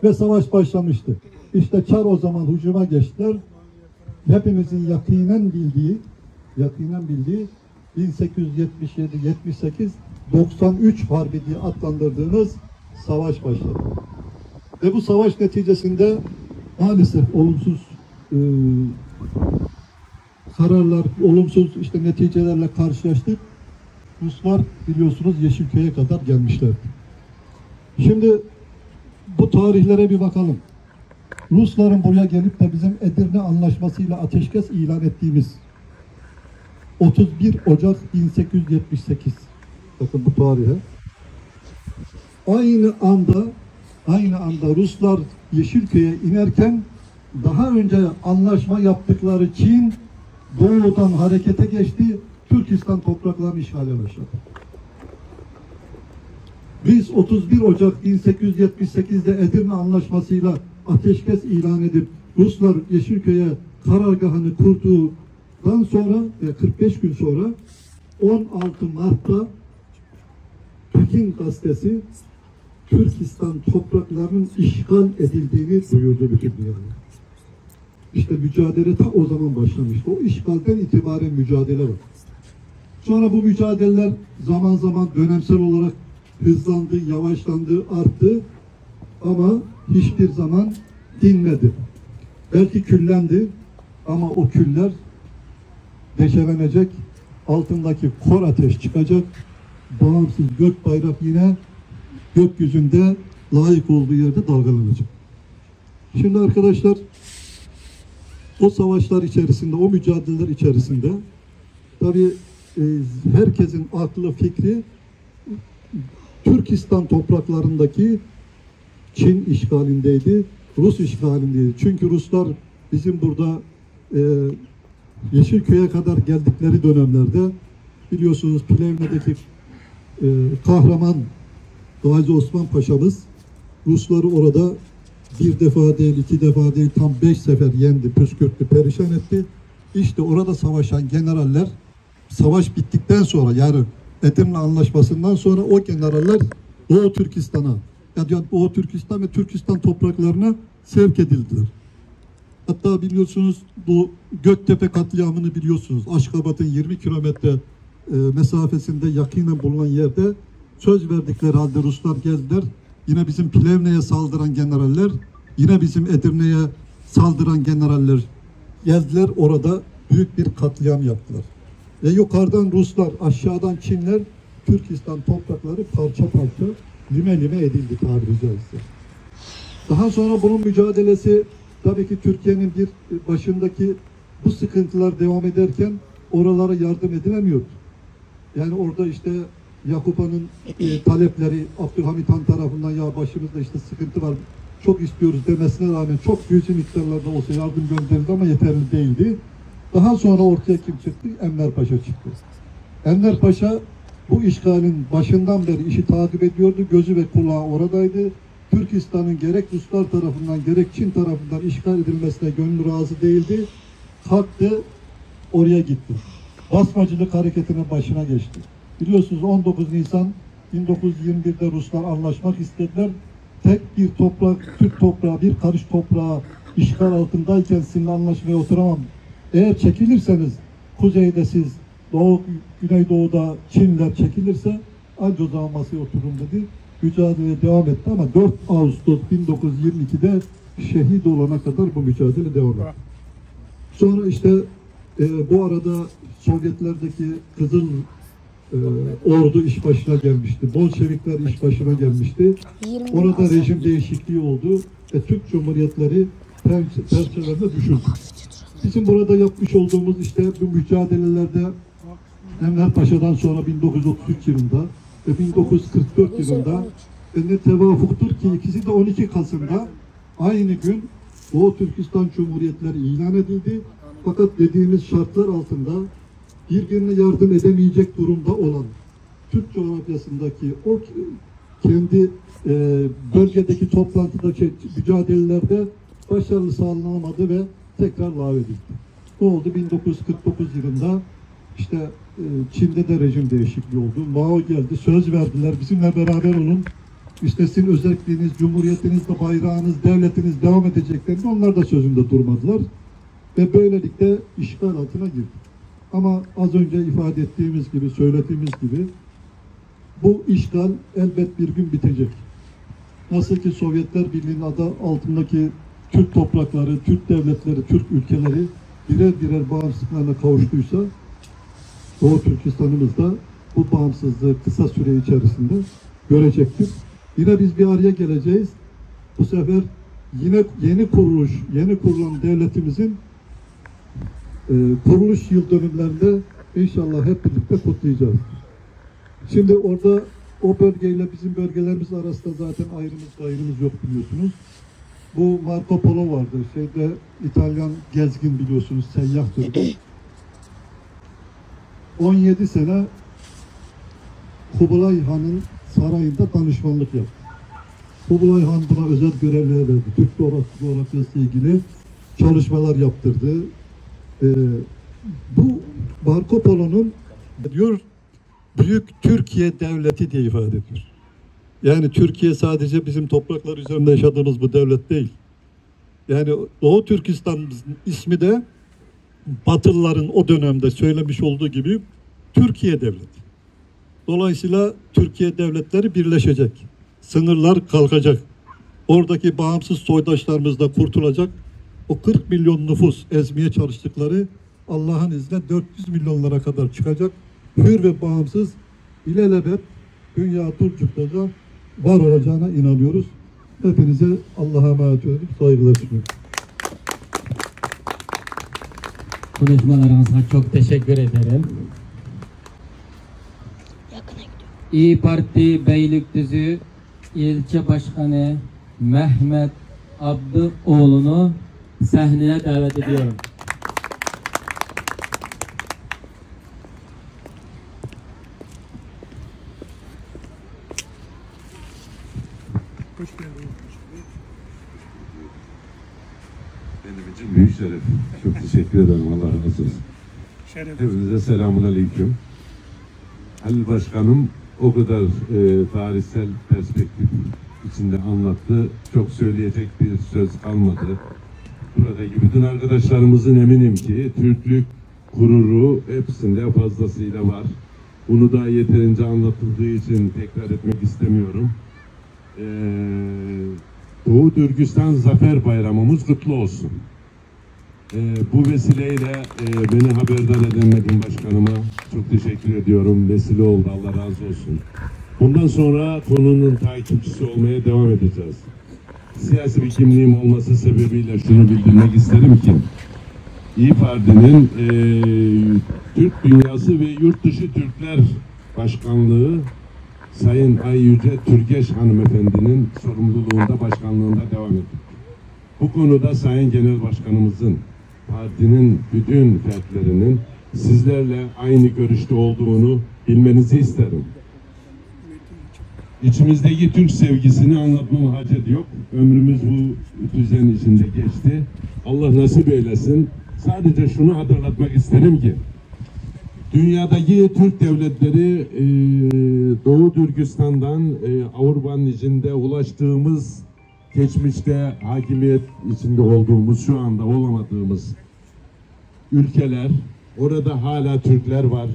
Ve savaş başlamıştı. İşte Çar o zaman hücuma geçtiler. Hepimizin yakinen bildiği, yakinen bildiği bin sekiz yüz yetmiş yedi yetmiş sekiz doksan üç Harbi diye adlandırdığımız savaş başladı. Ve bu savaş neticesinde maalesef olumsuz e, kararlar, olumsuz işte neticelerle karşılaştık. Ruslar biliyorsunuz Yeşilköy'e kadar gelmişlerdi. Şimdi bu tarihlere bir bakalım. Rusların buraya gelip de bizim Edirne Anlaşması'yla ateşkes ilan ettiğimiz otuz bir Ocak bin sekiz yüz yetmiş sekiz. Bakın bu tarihe. Aynı anda, aynı anda Ruslar Yeşilköy'e inerken daha önce anlaşma yaptıkları Çin doğudan harekete geçti, Türkistan topraklarını işgale başladı. Biz otuz bir Ocak bin sekiz yüz yetmiş sekizde Edirne Anlaşması'yla ateşkes ilan edip Ruslar Yeşilköy'e karargahını kurduğundan sonra ve kırk beş gün sonra on altı Mart'ta Pekin gazetesi Türkistan topraklarının işgal edildiğini duyurdu bütün dünyaya. İşte mücadele ta o zaman başlamıştı. O işgalden itibaren mücadele var. Sonra bu mücadeleler zaman zaman dönemsel olarak hızlandı, yavaşlandı, arttı. Ama hiçbir zaman dinmedi. Belki küllendi ama o küller deşelenecek, altındaki kor ateş çıkacak, bağımsız gök bayrak yine gökyüzünde layık olduğu yerde dalgalanacak. Şimdi arkadaşlar, o savaşlar içerisinde, o mücadeleler içerisinde tabii e, herkesin aklı fikri Türkistan topraklarındaki Çin işgalindeydi, Rus işgalindeydi. Çünkü Ruslar bizim burada e, Yeşilköy'e kadar geldikleri dönemlerde biliyorsunuz Plevne'deki e, kahraman Gazi Osman Paşa'mız Rusları orada bir defa değil, iki defa değil, tam beş sefer yendi, püskürttü, perişan etti. İşte orada savaşan generaller savaş bittikten sonra, yani Edirne Anlaşması'ndan sonra o generaller Doğu Türkistan'a, yani Doğu Türkistan ve Türkistan topraklarına sevk edildiler. Hatta biliyorsunuz bu Göktepe katliamını biliyorsunuz. Aşgabat'ın yirmi kilometre e, mesafesinde yakinen bulunan yerde söz verdikleri halde Ruslar geldiler. Yine bizim Plevne'ye saldıran generaller, yine bizim Edirne'ye saldıran generaller geldiler. Orada büyük bir katliam yaptılar. Ve yukarıdan Ruslar, aşağıdan Çinler, Türkistan toprakları parça parça, lime lime edildi tabiri caizse. Daha sonra bunun mücadelesi tabii ki Türkiye'nin bir başındaki bu sıkıntılar devam ederken oralara yardım edilemiyordu. Yani orada işte Yakupa'nın e, talepleri Abdülhamit Han tarafından ya başımızda işte sıkıntı var, çok istiyoruz demesine rağmen çok cüzi miktarlarda olsa yardım gönderildi ama yeterli değildi. Daha sonra ortaya kim çıktı? Enver Paşa çıktı. Enver Paşa bu işgalin başından beri işi takip ediyordu. Gözü ve kulağı oradaydı. Türkistan'ın gerek Ruslar tarafından gerek Çin tarafından işgal edilmesine gönlü razı değildi. Kalktı, oraya gitti. Basmacılık hareketinin başına geçti. Biliyorsunuz on dokuz Nisan bin dokuz yüz yirmi birde Ruslar anlaşmak istediler. Tek bir toprak, Türk toprağı, bir karış toprağı işgal altındayken sizinle anlaşmaya oturamam. Eğer çekilirseniz kuzeyde siz Doğu, Güneydoğu'da Çinler çekilirse anca o zaman masaya otururum dedi. Mücadele devam etti ama dört Ağustos bin dokuz yüz yirmi ikide şehit olana kadar bu mücadele devam etti. Sonra işte e, bu arada Sovyetlerdeki Kızıl e, Ordu iş başına gelmişti. Bolşevikler iş başına gelmişti. Orada rejim değişikliği oldu ve Türk Cumhuriyetleri pençe- pençelerine düşüldü. Bizim burada yapmış olduğumuz işte bu mücadelelerde Enver Paşa'dan sonra bin dokuz yüz otuz üç yılında ve bin dokuz yüz kırk dört yılında ve ne tevafuktur ki ikisi de on iki Kasım'da aynı gün Doğu Türkistan Cumhuriyetleri ilan edildi. Fakat dediğimiz şartlar altında birbirine yardım edemeyecek durumda olan Türk coğrafyasındaki o kendi e, bölgedeki toplantıda şey, mücadelelerde başarılı sağlanamadı ve tekrar lağvedildi. Ne oldu? bin dokuz yüz kırk dokuz yılında işte e, Çin'de de rejim değişikliği oldu. Mao geldi, söz verdiler, bizimle beraber olun. İşte sizin özelliğiniz, cumhuriyetiniz de, bayrağınız, devletiniz devam edeceklerini, onlar da sözünde durmadılar. Ve böylelikle işgal altına girdi. Ama az önce ifade ettiğimiz gibi, söylediğimiz gibi bu işgal elbet bir gün bitecek. Nasıl ki Sovyetler Birliği'nin adı altındaki Türk toprakları, Türk devletleri, Türk ülkeleri birer birer bağımsızlıklarına kavuştuysa, Doğu Türkistan'ımız da bu bağımsızlığı kısa süre içerisinde görecektir. Yine biz bir araya geleceğiz. Bu sefer yine yeni kuruluş, yeni kurulan devletimizin e, kuruluş yıl dönümlerinde inşallah hep birlikte kutlayacağız. Şimdi orada o bölgeyle bizim bölgelerimiz arasında zaten ayrımız gayrımız yok biliyorsunuz. Bu Marco Polo vardı. Şeyde İtalyan gezgin biliyorsunuz, seyyah türü. on yedi sene Kublay Han'ın sarayında danışmanlık yaptı. Kublay Han buna özel görevler verdi. Türk coğraf- coğrafyası ile ilgili çalışmalar yaptırdı. Ee, bu Marco Polo'nun diyor büyük Türkiye devleti diye ifade ediyor. Yani Türkiye sadece bizim topraklar üzerinde yaşadığımız bu devlet değil. Yani Doğu Türkistan ismi de Batılıların o dönemde söylemiş olduğu gibi Türkiye devleti. Dolayısıyla Türkiye devletleri birleşecek. Sınırlar kalkacak. Oradaki bağımsız soydaşlarımız da kurtulacak. O kırk milyon nüfus ezmeye çalıştıkları Allah'ın izniyle dört yüz milyonlara kadar çıkacak. Hür ve bağımsız, ilelebet dünya durcuktaca var olacağına inanıyoruz. Hepinize Allah'a emanet ediyorum. Saygılar sunuyorum. Konuşmalarınızdan çok teşekkür ederim. İYİ Parti Beylikdüzü ilçe başkanı Mehmet Abdı oğlunu sahneye davet ediyorum. Benim için büyük şeref. Çok teşekkür ederim. Allah razı olsun. Şeref. Hepinize selamun aleyküm. Halil Başkanım o kadar e, tarihsel perspektif içinde anlattı. Çok söyleyecek bir söz kalmadı. Buradaki bütün arkadaşlarımızın eminim ki Türklük gururu hepsinde fazlasıyla var. Bunu da yeterince anlatıldığı için tekrar etmek istemiyorum. Ee, Doğu Türkistan Zafer Bayramımız kutlu olsun. Ee, bu vesileyle e, beni haberdar eden Metin Başkanıma çok teşekkür ediyorum. Vesile oldu, Allah razı olsun. Bundan sonra konunun takipçisi olmaya devam edeceğiz. Siyasi bir kimliğim olması sebebiyle şunu bildirmek isterim ki İYİ Parti'nin e, Türk Dünyası ve Yurt Dışı Türkler Başkanlığı Sayın Ay Yüce Türgeş hanımefendinin sorumluluğunda, başkanlığında devam ettik. Bu konuda Sayın Genel Başkanımızın, partinin bütün fertlerinin sizlerle aynı görüşte olduğunu bilmenizi isterim. İçimizdeki Türk sevgisini anlatmama hacet yok. Ömrümüz bu düzen içinde geçti. Allah nasip eylesin. Sadece şunu hatırlatmak isterim ki dünyadaki Türk devletleri e, Doğu Türkistan'dan e, Avrupa'nın içinde ulaştığımız, geçmişte hakimiyet içinde olduğumuz, şu anda olamadığımız ülkeler, orada hala Türkler var.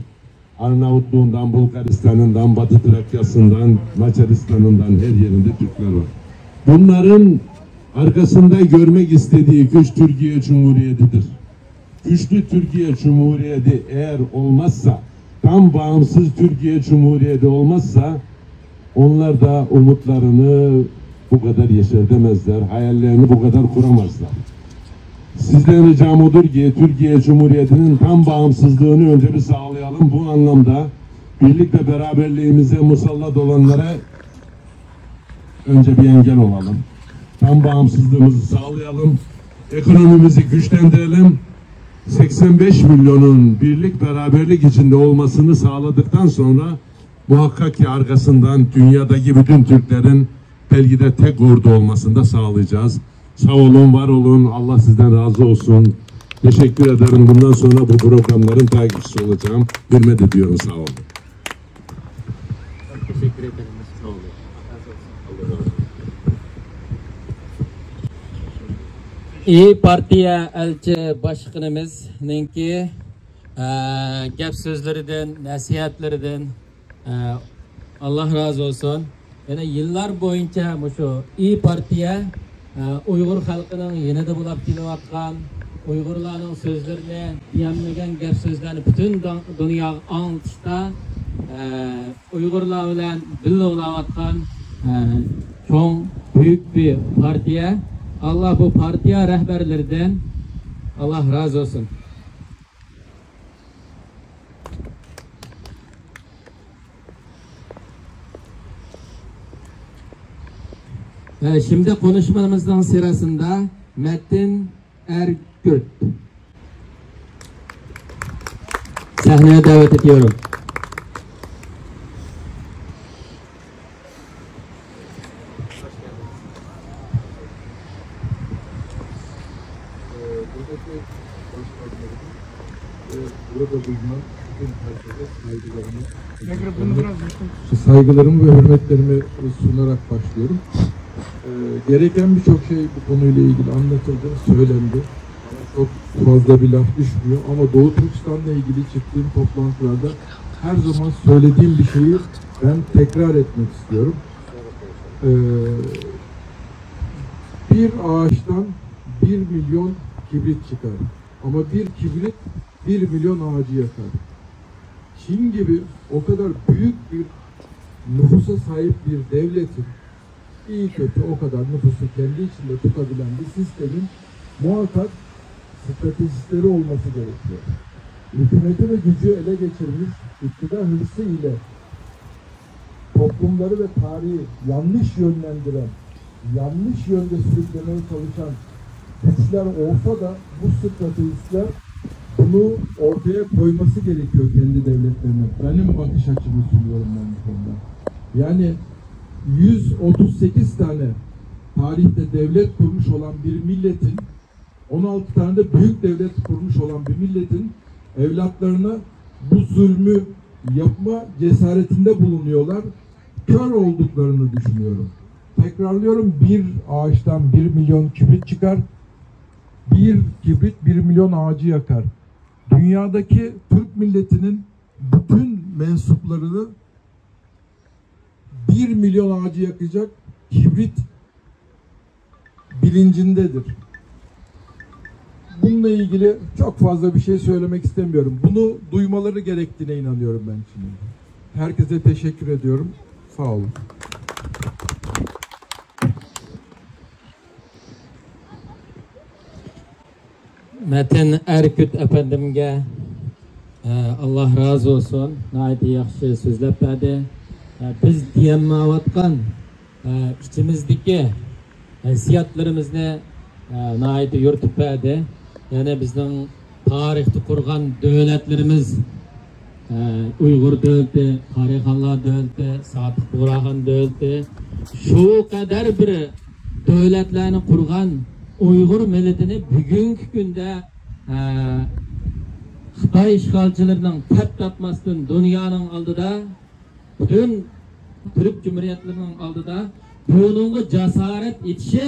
Arnavutluğundan, Bulgaristan'ından, Batı Trakya'sından, Macaristan'ından her yerinde Türkler var. Bunların arkasında görmek istediği güç Türkiye Cumhuriyeti'dir. Güçlü Türkiye Cumhuriyeti eğer olmazsa, tam bağımsız Türkiye Cumhuriyeti olmazsa onlar da umutlarını bu kadar yeşertemezler, hayallerini bu kadar kuramazlar. Sizden ricam odur ki Türkiye Cumhuriyeti'nin tam bağımsızlığını önce bir sağlayalım. Bu anlamda birlik ve beraberliğimize musallat olanlara önce bir engel olalım. Tam bağımsızlığımızı sağlayalım. Ekonomimizi güçlendirelim. seksen beş milyonun birlik beraberlik içinde olmasını sağladıktan sonra muhakkak ki arkasından dünyadaki bütün Türklerin belki de tek ordu olmasını da sağlayacağız. Sağ olun, var olun. Allah sizden razı olsun. Teşekkür ederim. Bundan sonra bu programların takipçisi olacağım. Hürmet ediyorum. Sağ olun. Teşekkür ederim. Sağ olun. ئىي پارتىيە ئەلچى باشقىنىمىزنىڭكى، ئە، گەپ سۆزلىرىدىن، نەسىھەتلىرىدىن، ئە، ئاللا رازى بولسۇن. يەنە يىللار بويىچە مۇشۇ ئىي پارتىيە، ئە، ئۇيغۇر خەلقىنىڭ يېنىدا بولاپ كېلىۋاتقان، ئۇيغۇرلارنىڭ سۆزلىرىنى، دېيەلمىگەن گەپ سۆزلەرنى پۈتۈن دۇ-، دۇنياغا ئاڭلىتىشتا، ئە، ئۇيغۇرلار بىلەن بىللە بولاۋاتقان، ئە، چوڭ، بۈيۈك بىر پارتىيە. ئاللا بۇ پارتىيە رەھبەرلىرىدىن ئاللا رازى بولسۇن. Ee, şimdi konuşmamızın sırasında Metin Erküt. Sahneye davet ediyorum. Ve burada bulunan bütün herkese saygılarımı, saygılarımı ve hürmetlerimi sunarak başlıyorum. Ee, gereken birçok şey bu konuyla ilgili anlatıldı, söylendi. Bana çok fazla bir laf düşmüyor ama Doğu Türkistan'la ilgili çıktığım toplantılarda her zaman söylediğim bir şeyi ben tekrar etmek istiyorum. Ee, bir ağaçtan bir milyon kibrit çıkar. Ama bir kibrit bir milyon ağacı yakar. Çin gibi o kadar büyük bir nüfusa sahip bir devletin, iyi kötü o kadar nüfusu kendi içinde tutabilen bir sistemin muhakkak stratejistleri olması gerekiyor. Hükümeti ve gücü ele geçirmiş, iktidar hırsı ile toplumları ve tarihi yanlış yönlendiren, yanlış yönde sürüklemeye çalışan güçler olsa da bu stratejistler bunu ortaya koyması gerekiyor kendi devletlerine. Benim bakış açımı sunuyorum ben bu konuda. Yani yüz otuz sekiz tane tarihte devlet kurmuş olan bir milletin, on altı tane de büyük devlet kurmuş olan bir milletin evlatlarına bu zulmü yapma cesaretinde bulunuyorlar. Kör olduklarını düşünüyorum. Tekrarlıyorum, bir ağaçtan bir milyon kibrit çıkar. Bir kibrit bir milyon ağacı yakar. Dünyadaki Türk milletinin bütün mensuplarını bir milyon ağacı yakacak kibrit bilincindedir. Bununla ilgili çok fazla bir şey söylemek istemiyorum. Bunu duymaları gerektiğine inanıyorum ben şimdi. Herkese teşekkür ediyorum. Sağ olun. مەتىن ئەركۈت ئەپەندىمگە، ئە، ئاللا رازى بولسۇن، ناھايىتى ياخشى سۆزلەپ بەردى. ئە، بىز دېيەلمەيۋاتقان، ئە، ئىچىمىزدىكى ھېسسىياتلىرىمىزنى، ئە، ناھايىتى يورۇتۇپ بەردى. يەنى بىزنىڭ تارىختا قۇرغان دۆلەتلىرىمىز، ئە، ئۇيغۇر دۆلىتى، قارىخانلار دۆلىتى، سادىق بۇغراخان دۆلىتى، شۇ قەدەر بىر دۆلەتلەرنى قۇرغان ئۇيغۇر مىللىتىنى بۈگۈنكى كۈندە، ئە، خىتاي ئىشغالچىلىرىنىڭ تەپ تاپماستىن دۇنيانىڭ ئالدىدا، پۈتۈن تۈرك جۇمھۇرىيەتلىرىنىڭ ئالدىدا بۇنىڭغا جاسارەت ئېتىشى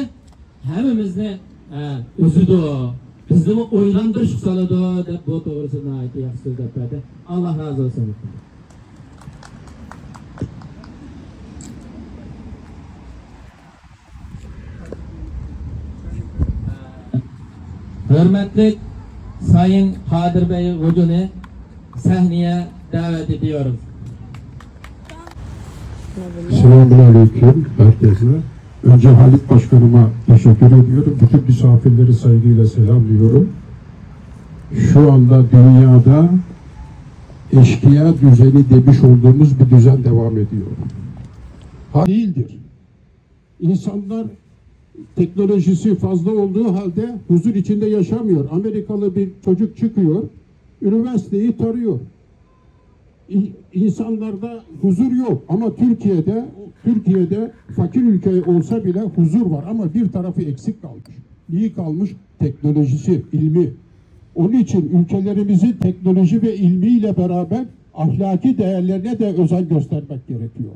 ھەممىمىزنى، ئە، ئۈزىدۇ، بىزنىمۇ ئويلاندۇرۇشقا سالىدۇ، دەپ بۇ توغرىسىدا ناھايىتى ياخشى سۆزلەپ بەردى. ئاللا رازى بولسۇن. ھۆرمەتلىك سايىن قادىر بەي غوجىنى سەھنىيە دەۋەت ئېتىيورۇز. Selamun aleyküm herkese. Önce Halit Başkanıma teşekkür ediyorum. Bütün misafirleri saygıyla selamlıyorum. Şu anda dünyada eşkıya düzeni demiş olduğumuz bir düzen devam ediyor. Ha, değildir. İnsanlar Teknolojisi fazla olduğu halde huzur içinde yaşamıyor. Amerikalı bir çocuk çıkıyor, üniversiteyi tarıyor. İ- insanlarda huzur yok ama Türkiye'de, Türkiye'de fakir ülke olsa bile huzur var ama bir tarafı eksik kalmış. Neyi kalmış? Teknolojisi, ilmi. Onun için ülkelerimizin teknoloji ve ilmiyle beraber ahlaki değerlerine de özen göstermek gerekiyor.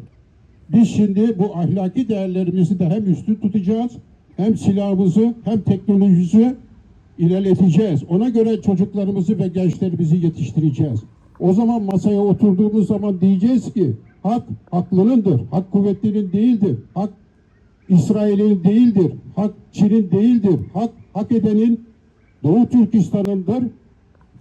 Biz şimdi bu ahlaki değerlerimizi de hem üstün tutacağız, hem silahımızı, hem teknolojimizi ilerleteceğiz. Ona göre çocuklarımızı ve gençlerimizi yetiştireceğiz. O zaman masaya oturduğumuz zaman diyeceğiz ki hak haklınındır, hak kuvvetlinin değildir, hak İsrail'in değildir, hak Çin'in değildir, hak hak edenin Doğu Türkistan'ındır,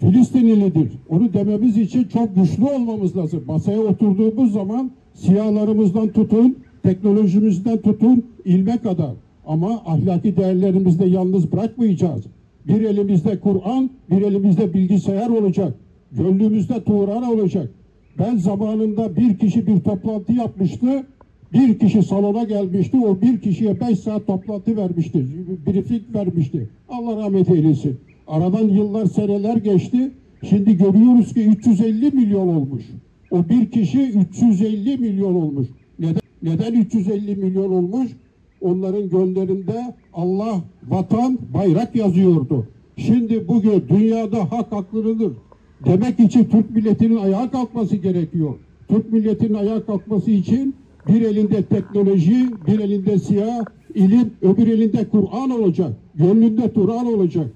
Filistinlidir. Onu dememiz için çok güçlü olmamız lazım. Masaya oturduğumuz zaman sihalarımızdan tutun, teknolojimizden tutun, ilme kadar. Ama ahlaki değerlerimizde yalnız bırakmayacağız. Bir elimizde Kur'an, bir elimizde bilgisayar olacak. Gönlümüzde Turan olacak. Ben zamanında bir kişi bir toplantı yapmıştı. Bir kişi salona gelmişti. O bir kişiye beş saat toplantı vermişti. Briefing vermişti. Allah rahmet eylesin. Aradan yıllar, seneler geçti. Şimdi görüyoruz ki üç yüz elli milyon olmuş. O bir kişi üç yüz elli milyon olmuş. Neden, neden üç yüz elli milyon olmuş? Onların gönllerinde Allah, vatan, bayrak yazıyordu. Şimdi bugün dünyada hak haklınıdır demek için Türk milletinin ayağa kalkması gerekiyor. Türk milletinin ayağa kalkması için bir elinde teknoloji, bir elinde silah, ilim, öbür elinde Kur'an olacak. Gönlünde Turan olacak.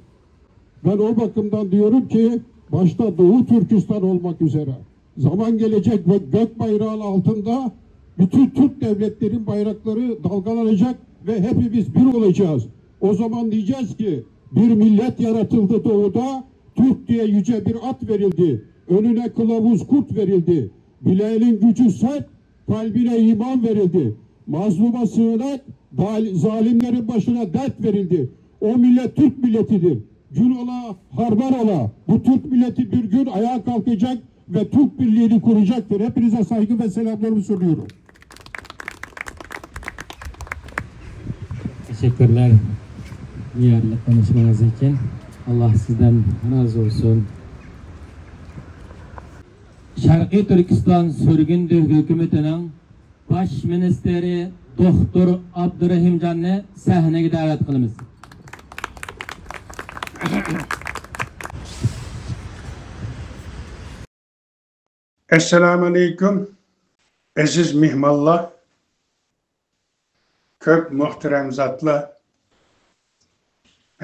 Ben o bakımdan diyorum ki başta Doğu Türkistan olmak üzere zaman gelecek ve gök bayrağın altında bütün Türk devletlerin bayrakları dalgalanacak ve hepimiz bir olacağız. O zaman diyeceğiz ki bir millet yaratıldı doğuda, Türk diye yüce bir at verildi. Önüne kılavuz kurt verildi. Bileğinin gücü sert, kalbine iman verildi. Mazluma sığınak, dal- zalimlerin başına dert verildi. O millet Türk milletidir. Gün ola, harman ola. Bu Türk milleti bir gün ayağa kalkacak ve Türk birliğini kuracaktır. Hepinize saygı ve selamlarımı sunuyorum. Teşekkürler. Değerli konuşmanız için. Allah sizden razı olsun. Şarkı Türkistan sürgündü hükümetinin باش مىنىستىرى دوختۇر ئابدۇرېھىمجاننى سەھنىگە دەۋەت قىلىمىز. ئەسسالامۇئەلەيكۇم، ئەزىز مېھمانلار، كۆپ مۆھتەرەم زاتلار،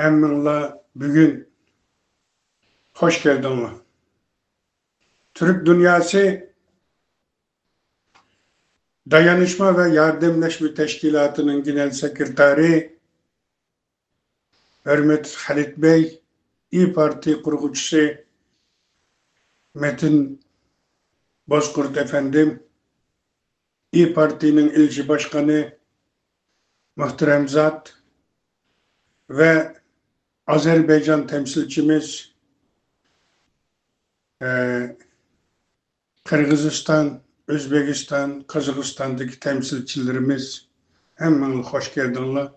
ھەممىڭلار بۈگۈن خوش كەلدىڭلار. تۈرك دۇنياسى دايانىشما ۋە ياردەملەشمە تەشكىلاتىنىڭ گېنېرال سېكرېتارى، ھۆرمەتلىك خالىد بەي، ئىيى پارتىيە قۇرغۇچىسى مەتىن بازقۇرت ئەپەندىم، ئىيى پارتىيىنىڭ ئىلچى باشقانى مۆھتەرەم زات ۋە ئازەربەيجان تەمسىلچىمىز، ئە، قىرغىزىستان، ئۆزبېكىستان، قازاقىستاندىكى تەمسىلچىلىرىمىز، ھەممىڭلار خوش كەلدىڭلار.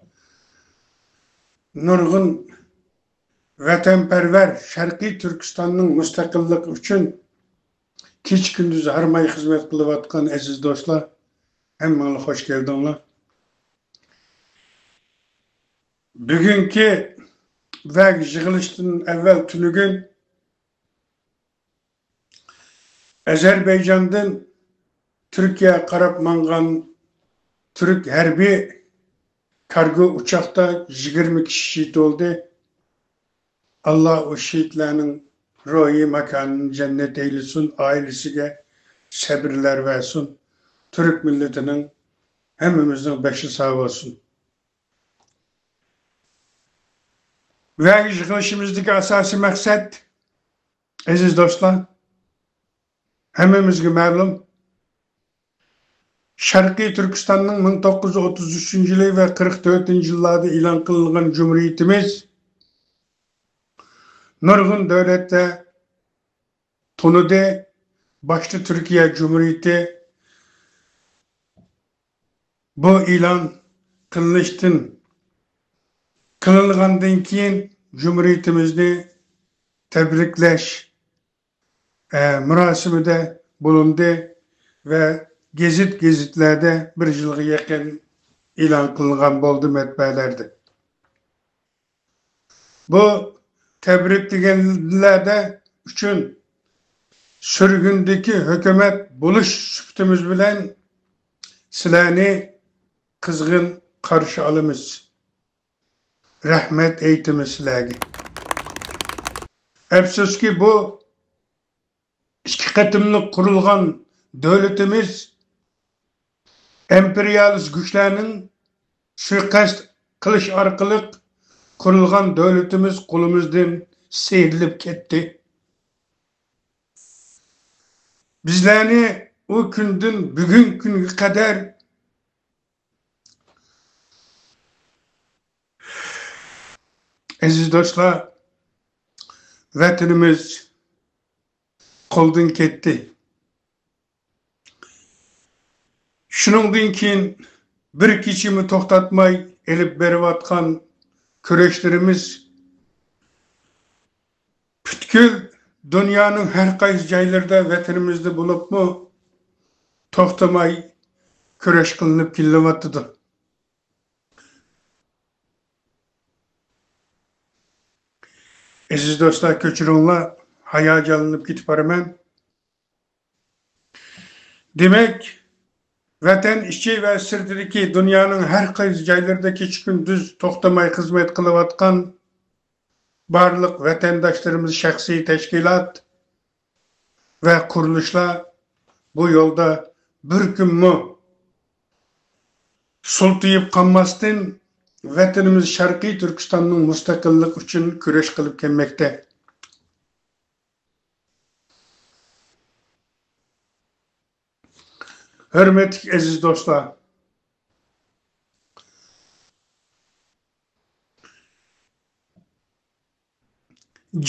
نۇرغۇن ۋەتەنپەرۋەر شەرقىي تۈركىستاننىڭ مۇستەقىللىقى ئۈچۈن كېچە-كۈندۈز ھارماي خىزمەت قىلىۋاتقان ئەزىز دوستلار، ھەممىڭلار خوش كەلدىڭلار. بۈگۈنكى ۋەگ يىغىلىشتىن ئەۋۋەل تۈنۈگۈن ئەزەربەيجاندىن تۈركىيەگە قاراپ ماڭغان تۈرك ھەربىي كارگو ئۇچاقتا يىگىرمە كىشى شېھىت بولدى. ئاللا ئۇ شېھىتلەرنىڭ روھىي ماكانىنى جەننەت ئەيلىسۇن، ئائىلىسىگە سەبرلەر بەرسۇن. تۈرك مىللىتىنىڭ، ھەممىمىزنىڭ بېشى ساغ بولسۇن. ۋە يىغىلىشىمىزدىكى ئاساسىي مەقسەت، ئەزىز دوستلار، ھەممىمىزگە مەلۇم، شەرقىي تۈركىستاننىڭ مىڭ توققۇز يۈز ئوتتۇز ئۈچىنچى يىلى ۋە قىرىق تۆتىنچى يىللاردا ئېلان قىلىنغان جۇمھۇرىيىتىمىز نۇرغۇن دۆلەتلەر تونۇدى. باشتا تۈركىيە جۇمھۇرىيىتى بۇ ئېلان قىلىنىشتىن قىلىنغاندىن كېيىن جۇمھۇرىيىتىمىزنى تەبرىكلەش، ئە، مۇراسىمىدە بولۇندى ۋە گېزىت-گېزىتلەردە بىر يىلغا يېقىن ئېلان قىلىنغان بولدى مەتبەئەلەردە. بۇ تەبرىكلىگەنلەردە ئۈچۈن سۈرگۈندىكى ھۆكۈمەت بولۇش سۈپىتىمىز بىلەن سىلەرنى قىزغىن قارشى ئالىمىز. رەھمەت ئېيتىمىز سىلەرگە. ئەپسۇسكى، بۇ ئىككى قېتىملىق قۇرۇلغان دۆلىتىمىز ئىمپېرىيالىست كۈچلەرنىڭ سۇيىقەست قىلىش ئارقىلىق قۇرۇلغان دۆلىتىمىز قولىمىزدىن سىيرىلىپ كەتتى. بىزلەرنى ئۇ كۈندىن بۈگۈنكى كۈنگە قەدەر، ئەزىز دوستلار، ۋەتىنىمىز قولدىن كەتتى. شۇنىڭدىن كېيىن بىر كېچىمۇ توختاتماي ئېلىپ بېرىۋاتقان كۈرەشلىرىمىز پۈتكۈل دۇنيانىڭ ھەر قايسى جايلىرىدا، ۋەتىنىمىزدە بولۇپمۇ، توختىماي كۈرەش قىلىنىپ كېلىۋاتىدۇ. ئەزىز دوستلار، كەچۈرۈڭلار، ھاياجانلىنىپ كېتىپ بارىمەن. دېمەك، ۋەتەن ئىچى ۋە سىرتىدىكى دۇنيانىڭ ھەر قايسى جايلىرىدا كېچە-كۈندۈز توختىماي خىزمەت قىلىۋاتقان بارلىق ۋەتەنداشلىرىمىز، شەخسىي تەشكىلات ۋە قۇرۇلۇشلار بۇ يولدا بىر كۈنمۇ سۇلتىيىپ قالماستىن، ۋەتىنىمىز شەرقىي تۈركىستاننىڭ مۇستەقىللىقى ئۈچۈن كۈرەش قىلىپ كەلمەكتە. ھۆرمەتلىك ئەزىز دوستلار،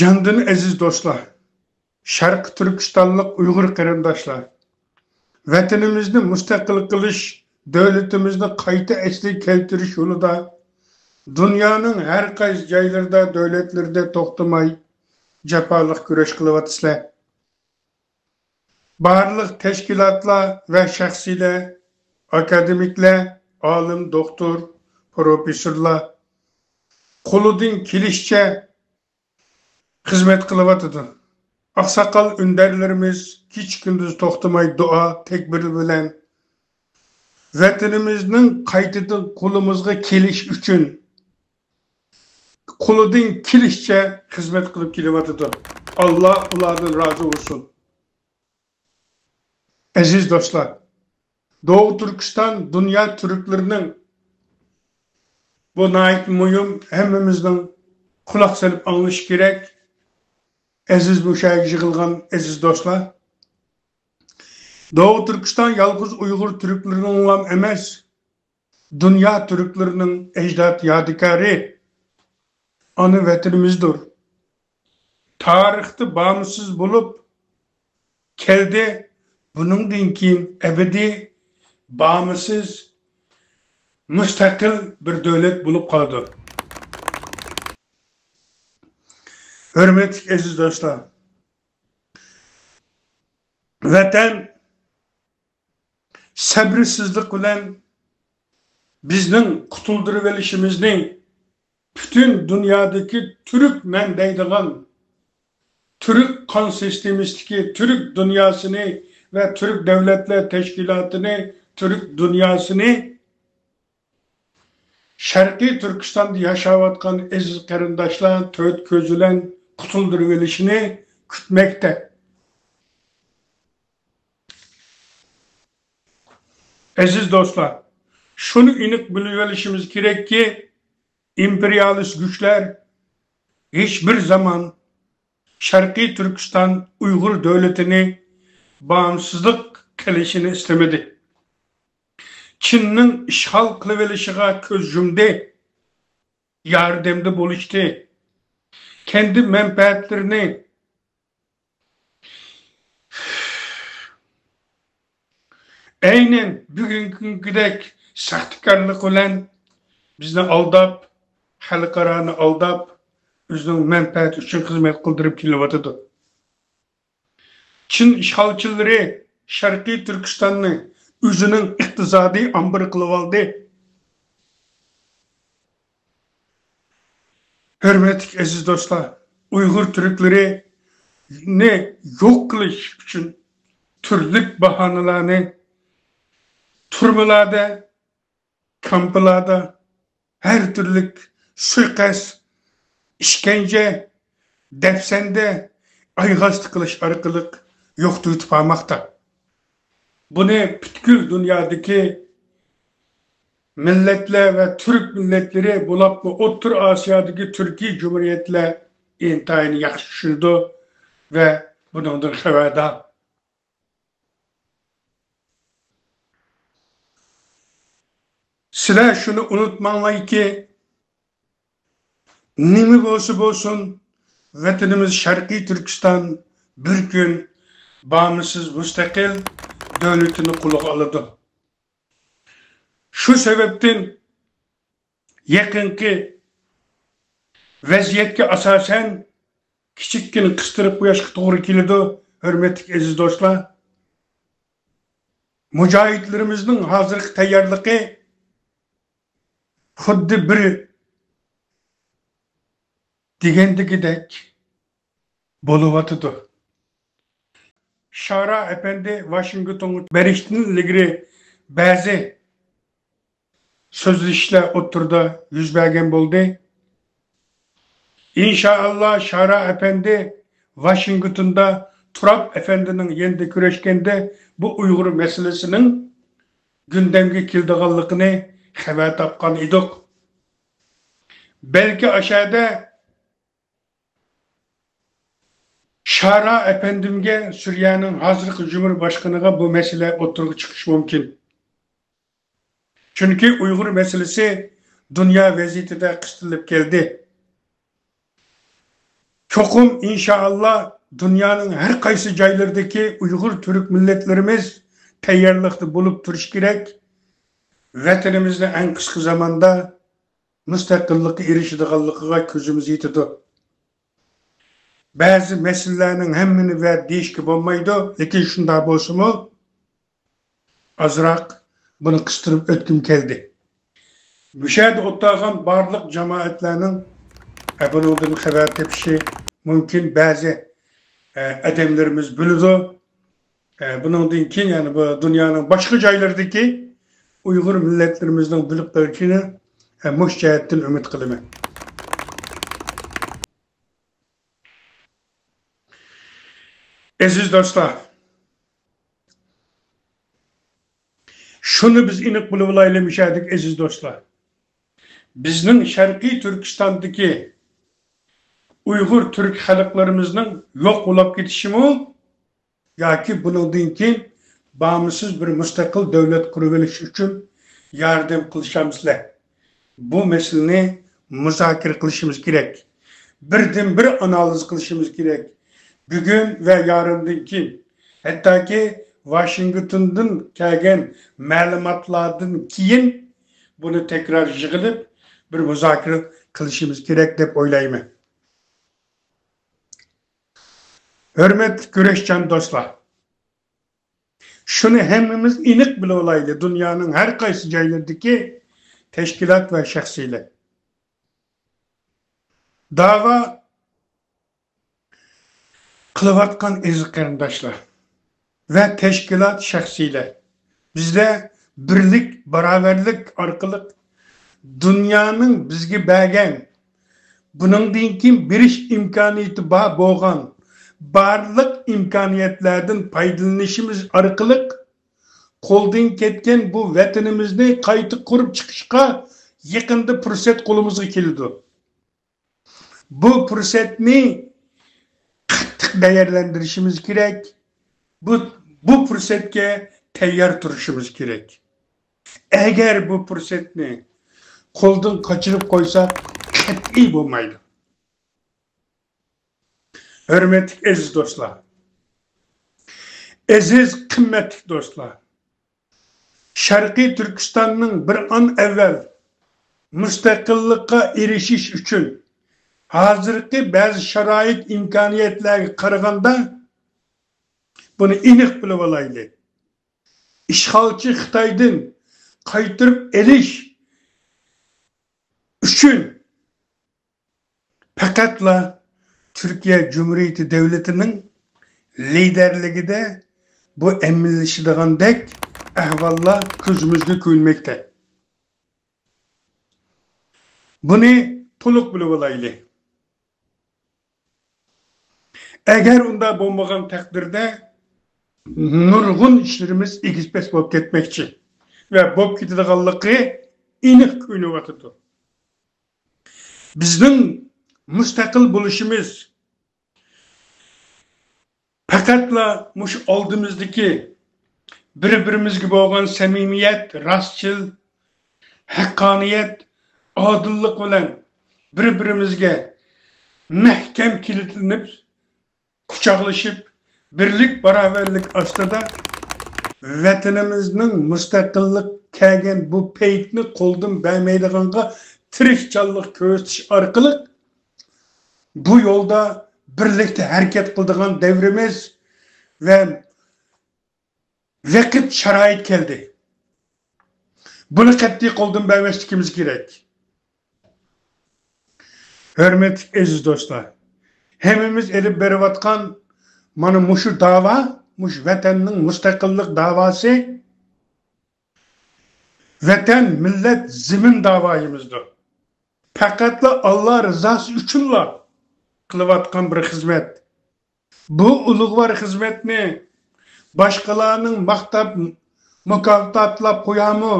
جاندىن ئەزىز دوستلار، شەرقىي تۈركىستانلىق ئۇيغۇر قېرىنداشلار، ۋەتىنىمىزنى مۇستەقىل قىلىش، دۆلىتىمىزنى قايتا ئەسلىگە كەلتۈرۈش يولىدا دۇنيانىڭ ھەر قايسى جايلىرىدا، دۆلەتلىرىدە توختىماي جاپالىق كۈرەش قىلىۋاتىسىلەر. بارلىق تەشكىلاتلار ۋە شەخسلەر، ئاكادېمىكلار، ئالىم، دوختۇر، پروفېسسورلار قولىدىن كېلىشىچە خىزمەت قىلىۋاتىدۇ. ئاقساقال ئۆندەرلىرىمىز كېچە-كۈندۈز توختىماي دۇئا، تەكبىر بىلەن ۋەتىنىمىزنىڭ قايتىدىن قولىمىزغا كېلىشى ئۈچۈن قولىدىن كېلىشىچە خىزمەت قىلىپ كېلىۋاتىدۇ. ئاللا ئۇلاردىن رازى بولسۇن. ئەزىز دوستلار، دوغۇ تۈركىستان دۇنيا تۈركلىرىنىڭ، بۇ ناھايىتى مۇھىم، ھەممىمىزنىڭ قۇلاق سېلىپ ئاڭلىشى كېرەك. ئەزىز مۇشۇ يەرگە يىغىلغان ئەزىز دوستلار، دوغۇ تۈركىستان يالغۇز ئۇيغۇر تۈركلىرىنىڭلا ئەمەس، دۇنيا تۈركلىرىنىڭ ئەجداد يادىكارى، ئانا ۋەتىنىمىزدۇر. تارىختا بامسىز بولۇپ كەلدى، بۇنىڭدىن كېيىن ئەبەدىي بامسىز، مۇستەقىل بىر دۆلەت بولۇپ قالىدۇ. ھۆرمەتلىك ئەزىز دوستلار، ۋەتەن سەبرسىزلىك بىلەن بىزنىڭ قۇتۇلدۇرۇۋېلىشىمىزنى پۈتۈن دۇنيادىكى تۈركمەن دەيدىغان، تۈرك قان سىستېمىسىدىكى تۈرك دۇنياسىنى ۋە تۈرك دۆلەتلەر تەشكىلاتىنى، تۈرك دۇنياسىنى شەرقىي تۈركىستاندا ياشاۋاتقان ئەزىز قېرىنداشلار تۆت كۆز بىلەن قۇتۇلدۇرۇۋېلىشىنى كۈتمەكتە. ئەزىز دوستلار، شۇنى ئېنىق بىلىۋېلىشىمىز كېرەككى، ئىمپېرىيالىست كۈچلەر ھېچبىر زامان شەرقىي تۈركىستان ئۇيغۇر دۆلىتىنى بامسىزلىق قىلىشىنى ئىستىمىدى. چىننىڭ ئىشغال قىلىۋېلىشىغا كۆز يۇمدى، ياردەمدە بولۇشتى. كەندى مەنپەئەتلىرىنى ئەينەن بۈگۈنكى كۈنكىدەك ساختىكارلىق بىلەن بىزنى ئالداپ، خەلقئارانى ئالداپ، ئۆزىنىڭ مەنپەئەتى ئۈچۈن خىزمەت قىلدۇرۇپ كېلىۋاتىدۇ. چىن ئىشغالچىلىرى شەرقىي تۈركىستاننى ئۆزىنىڭ ئىقتىسادىي ئامبىرى قىلىۋالدى. ھۆرمەتلىك ئەزىز دوستلار، ئۇيغۇر تۈركلىرىنى يوق قىلىش ئۈچۈن تۈرلۈك باھانىلەرنى تۈرمىلەردە، كامپلاردا ھەر تۈرلۈك سۇيىقەست، ئىشكەنجە، دەپسەندە، ئايغاستى قىلىش ئارقىلىق يوقىتىۋېتىپ بارماقتا. بۇنى پۈتكۈل دۇنيادىكى مىللەتلەر ۋە تۈرك مىللەتلىرى، بولۇپمۇ ئوتتۇرا ئاسىيادىكى تۈركىي جۇمھۇرىيەتلەر ئىنتايىن ياخشى چۈشىنىدۇ ۋە بۇنىڭدىن خەۋەردار. سىلەر شۇنى ئۇنتۇماڭلاركى، نېمە بولسا بولسۇن، ۋەتىنىمىز شەرقىي تۈركىستان بىر كۈن بامسىز مۇستەقىل دۆلىتىنى قولىغا ئالىدۇ. شۇ سەۋەبتىن يېقىنقى ۋەزىيەتكە ئاساسەن كىچىككىنە قىستۇرۇپ قويۇشقا توغرا كېلىدۇ، ھۆرمەتلىك ئەزىز دوستلار. مۇجاھىدلىرىمىزنىڭ ھازىرقى تەييارلىقى خۇددى بىر دېگەندىكىدەك بولۇۋاتىدۇ. شارا ئەپەندى ۋاشىنگتونغا بېرىشتىن ئىلگىرى بەزى سۆزلىشىشلەر ئوتتۇرىدا يۈز بەرگەن بولدى. ئىنشائاللا، شارا ئەپەندى ۋاشىنگتوندا تۇراب ئەپەندىنىڭ يېنىدا كۆرۈشكەندە بۇ ئۇيغۇر مەسىلىسىنىڭ گۈندەمگە كېلىدىغانلىقىنى خەۋەر تاپقان ئىدۇق. بەلكى ئاشەدە شارا ئەپەندىمگە، سۈرىيەنىڭ ھازىرقى جۇمھۇر باشقىنىغا بۇ مەسىلە ئوتتۇرىغا چىقىشى مۇمكىن. چۈنكى ئۇيغۇر مەسىلىسى دۇنيا ۋەزىيىتىدە قىستىلىپ كەلدى. چوقۇم، ئىنشائاللا، دۇنيانىڭ ھەر قايسى جايلىرىدىكى ئۇيغۇر تۈرك مىللەتلىرىمىز تەييارلىقتا بولۇپ تۇرۇشى كېرەك. ۋەتىنىمىزنى ئەڭ قىسقا زاماندا مۇستەقىللىققا ئېرىشىدىغانلىقىغا كۆزىمىز يېتىدۇ. بەزى مەسىلىلەرنىڭ ھەممىنى ۋە دېيىشكە بولمايدۇ، لېكىن شۇنداق بولسىمۇ، ئازراق بۇنى قىستۇرۇپ ئۆتكۈم كەلدى. مۇشۇ يەردە ئولتۇرغان بارلىق جامائەتلەرنىڭ، ئە، بۇنىڭدىن خەۋەر تېپىشى مۇمكىن. بەزى، ئە، ئادەملىرىمىز بىلىدۇ. ئە، بۇنىڭدىن كېيىن، يەنى بۇ دۇنيانىڭ باشقا جايلىرىدىكى ئۇيغۇر مىللەتلىرىمىزنىڭ بىلىپ قېلىشىنى، ئە، مۇشۇ جەھەتتىن ئۈمىد قىلىمەن. ئەزىز دوستلار، شۇنى بىز ئېنىق بىلىۋالايلى، مۇشۇ يەردىكى ئەزىز دوستلار. بىزنىڭ شەرقىي تۈركىستاندىكى ئۇيغۇر تۈرك خەلقلىرىمىزنىڭ يوق بولۇپ كېتىشىمۇ ياكى بۇنىڭدىن كېيىن بامسىز بىر مۇستەقىل دۆلەت قۇرۇۋېلىش ئۈچۈن ياردەم قىلىشامسىلەر؟ بۇ مەسىلىنى مۇزاكىرە قىلىشىمىز كېرەك. بىردىنبىر ئانالىز قىلىشىمىز كېرەك. بۈگۈن ۋە يارىندىن كېيىن، ھەتتاكى ۋاشىنگتوندىن كەلگەن مەلۇماتلاردىن كېيىن بۇنى تەكرار يىغىلىپ، بىر مۇزاكىرە قىلىشىمىز كېرەك دەپ ئويلايمەن. ھۆرمەتلىك كۈرەشچان دوستلار، شۇنى ھەممىمىز ئېنىق بىلىۋالايلى، دۇنيانىڭ ھەر قايسى جايلىرىدىكى تەشكىلات ۋە شەخسىيلەر. داۋا قىلىۋاتقان ئەزىز قېرىنداشلار ۋە تەشكىلات شەخسىيلەر، بىزدە بىرلىك، باراۋەرلىك ئارقىلىق دۇنيانىڭ بىزگە بەرگەن، بۇنىڭدىن كېيىن بېرىش ئىمكانىيىتى بار بولغان بارلىق ئىمكانىيەتلەردىن پايدىلىنىشىمىز ئارقىلىق قولدىن كەتكەن بۇ ۋەتىنىمىزنى قايتا قۇرۇپ چىقىشقا يېقىندا پۇرسەت قولىمىزغا كېلىدۇ. بۇ پۇرسەتنى قاتتىق دەيەرلەندۈرۈشىمىز كېرەك. بۇ، بۇ پۇرسەتكە تەييار تۇرۇشىمىز كېرەك. ئەگەر بۇ پۇرسەتنى قولدىن قاچۇرۇپ قويساق، قەتئىي بولمايدۇ. ھۆرمەتلىك ئەزىز دوستلار، ئەزىز قىممەتلىك دوستلار، شەرقىي تۈركىستاننىڭ بىر ئان ئەۋۋەل مۇستەقىللىققا ئېرىشىش ئۈچۈن ھازىرقى بەزى شارائىت، ئىمكانىيەتلەرگە قارىغاندا، بۇنى ئېنىق بىلىۋالايلى. ئىشغالچى خىتايدىن قايتۇرۇپ ئېلىش ئۈچۈن پەقەتلا تۈركىيە جۇمھۇرىيىتى دۆلىتىنىڭ لىدەرلىكىدە بۇ ئەمەلىيلىشىدىغاندەك ئەھۋاللار كۆزىمىزگە كۆرۈنمەكتە. بۇنى تولۇق بىلىۋالايلى. ئەگەر ئۇنداق بولمىغان تەقدىردە، نۇرغۇن ئىشلىرىمىز ئېگىز-پەس بولۇپ كەتمەكچى ۋە بولۇپ كېتىدىغانلىقى ئېنىق كۆرۈنۈۋاتىدۇ. بىزنىڭ مۇستەقىل بولۇشىمىز پەقەتلا مۇشۇ ئالدىمىزدىكى بىر-بىرىمىزگە بولغان سەمىمىيەت، راستچىل، ھەققانىيەت، ئادىللىق بىلەن بىر-بىرىمىزگە مەھكەم كىلىتلىنىپ، قۇچاقلىشىپ، بىرلىك، باراۋەرلىك ئاستىدا ۋەتىنىمىزنىڭ مۇستەقىللىق كەلگەن بۇ پەيتنى قولدىن بەرمەيدىغانغا تىرىشچانلىق كۆرسىتىش ئارقىلىق، بۇ يولدا بىرلىكتە ھەرىكەت قىلىدىغان دەۋرىمىز ۋە ۋاقىت، شارائىت كەلدى. بۇنى قەتئىي قولدىن بەرمەسلىكىمىز كېرەك. ھۆرمەتلىك ئەزىز دوستلار، ھەممىمىز ئېلىپ بېرىۋاتقان مانا مۇشۇ داۋا، مۇشۇ ۋەتەننىڭ مۇستەقىللىق داۋاسى ۋەتەن، مىللەت، زېمىن داۋايىمىزدۇر. پەقەتلا ئاللا رىزاسى ئۈچۈنلا قىلىۋاتقان بىر خىزمەت. بۇ ئۇلۇغۋار خىزمەتنى باشقىلارنىڭ ماختاپ، مۇكاپاتلاپ قويامۇ؟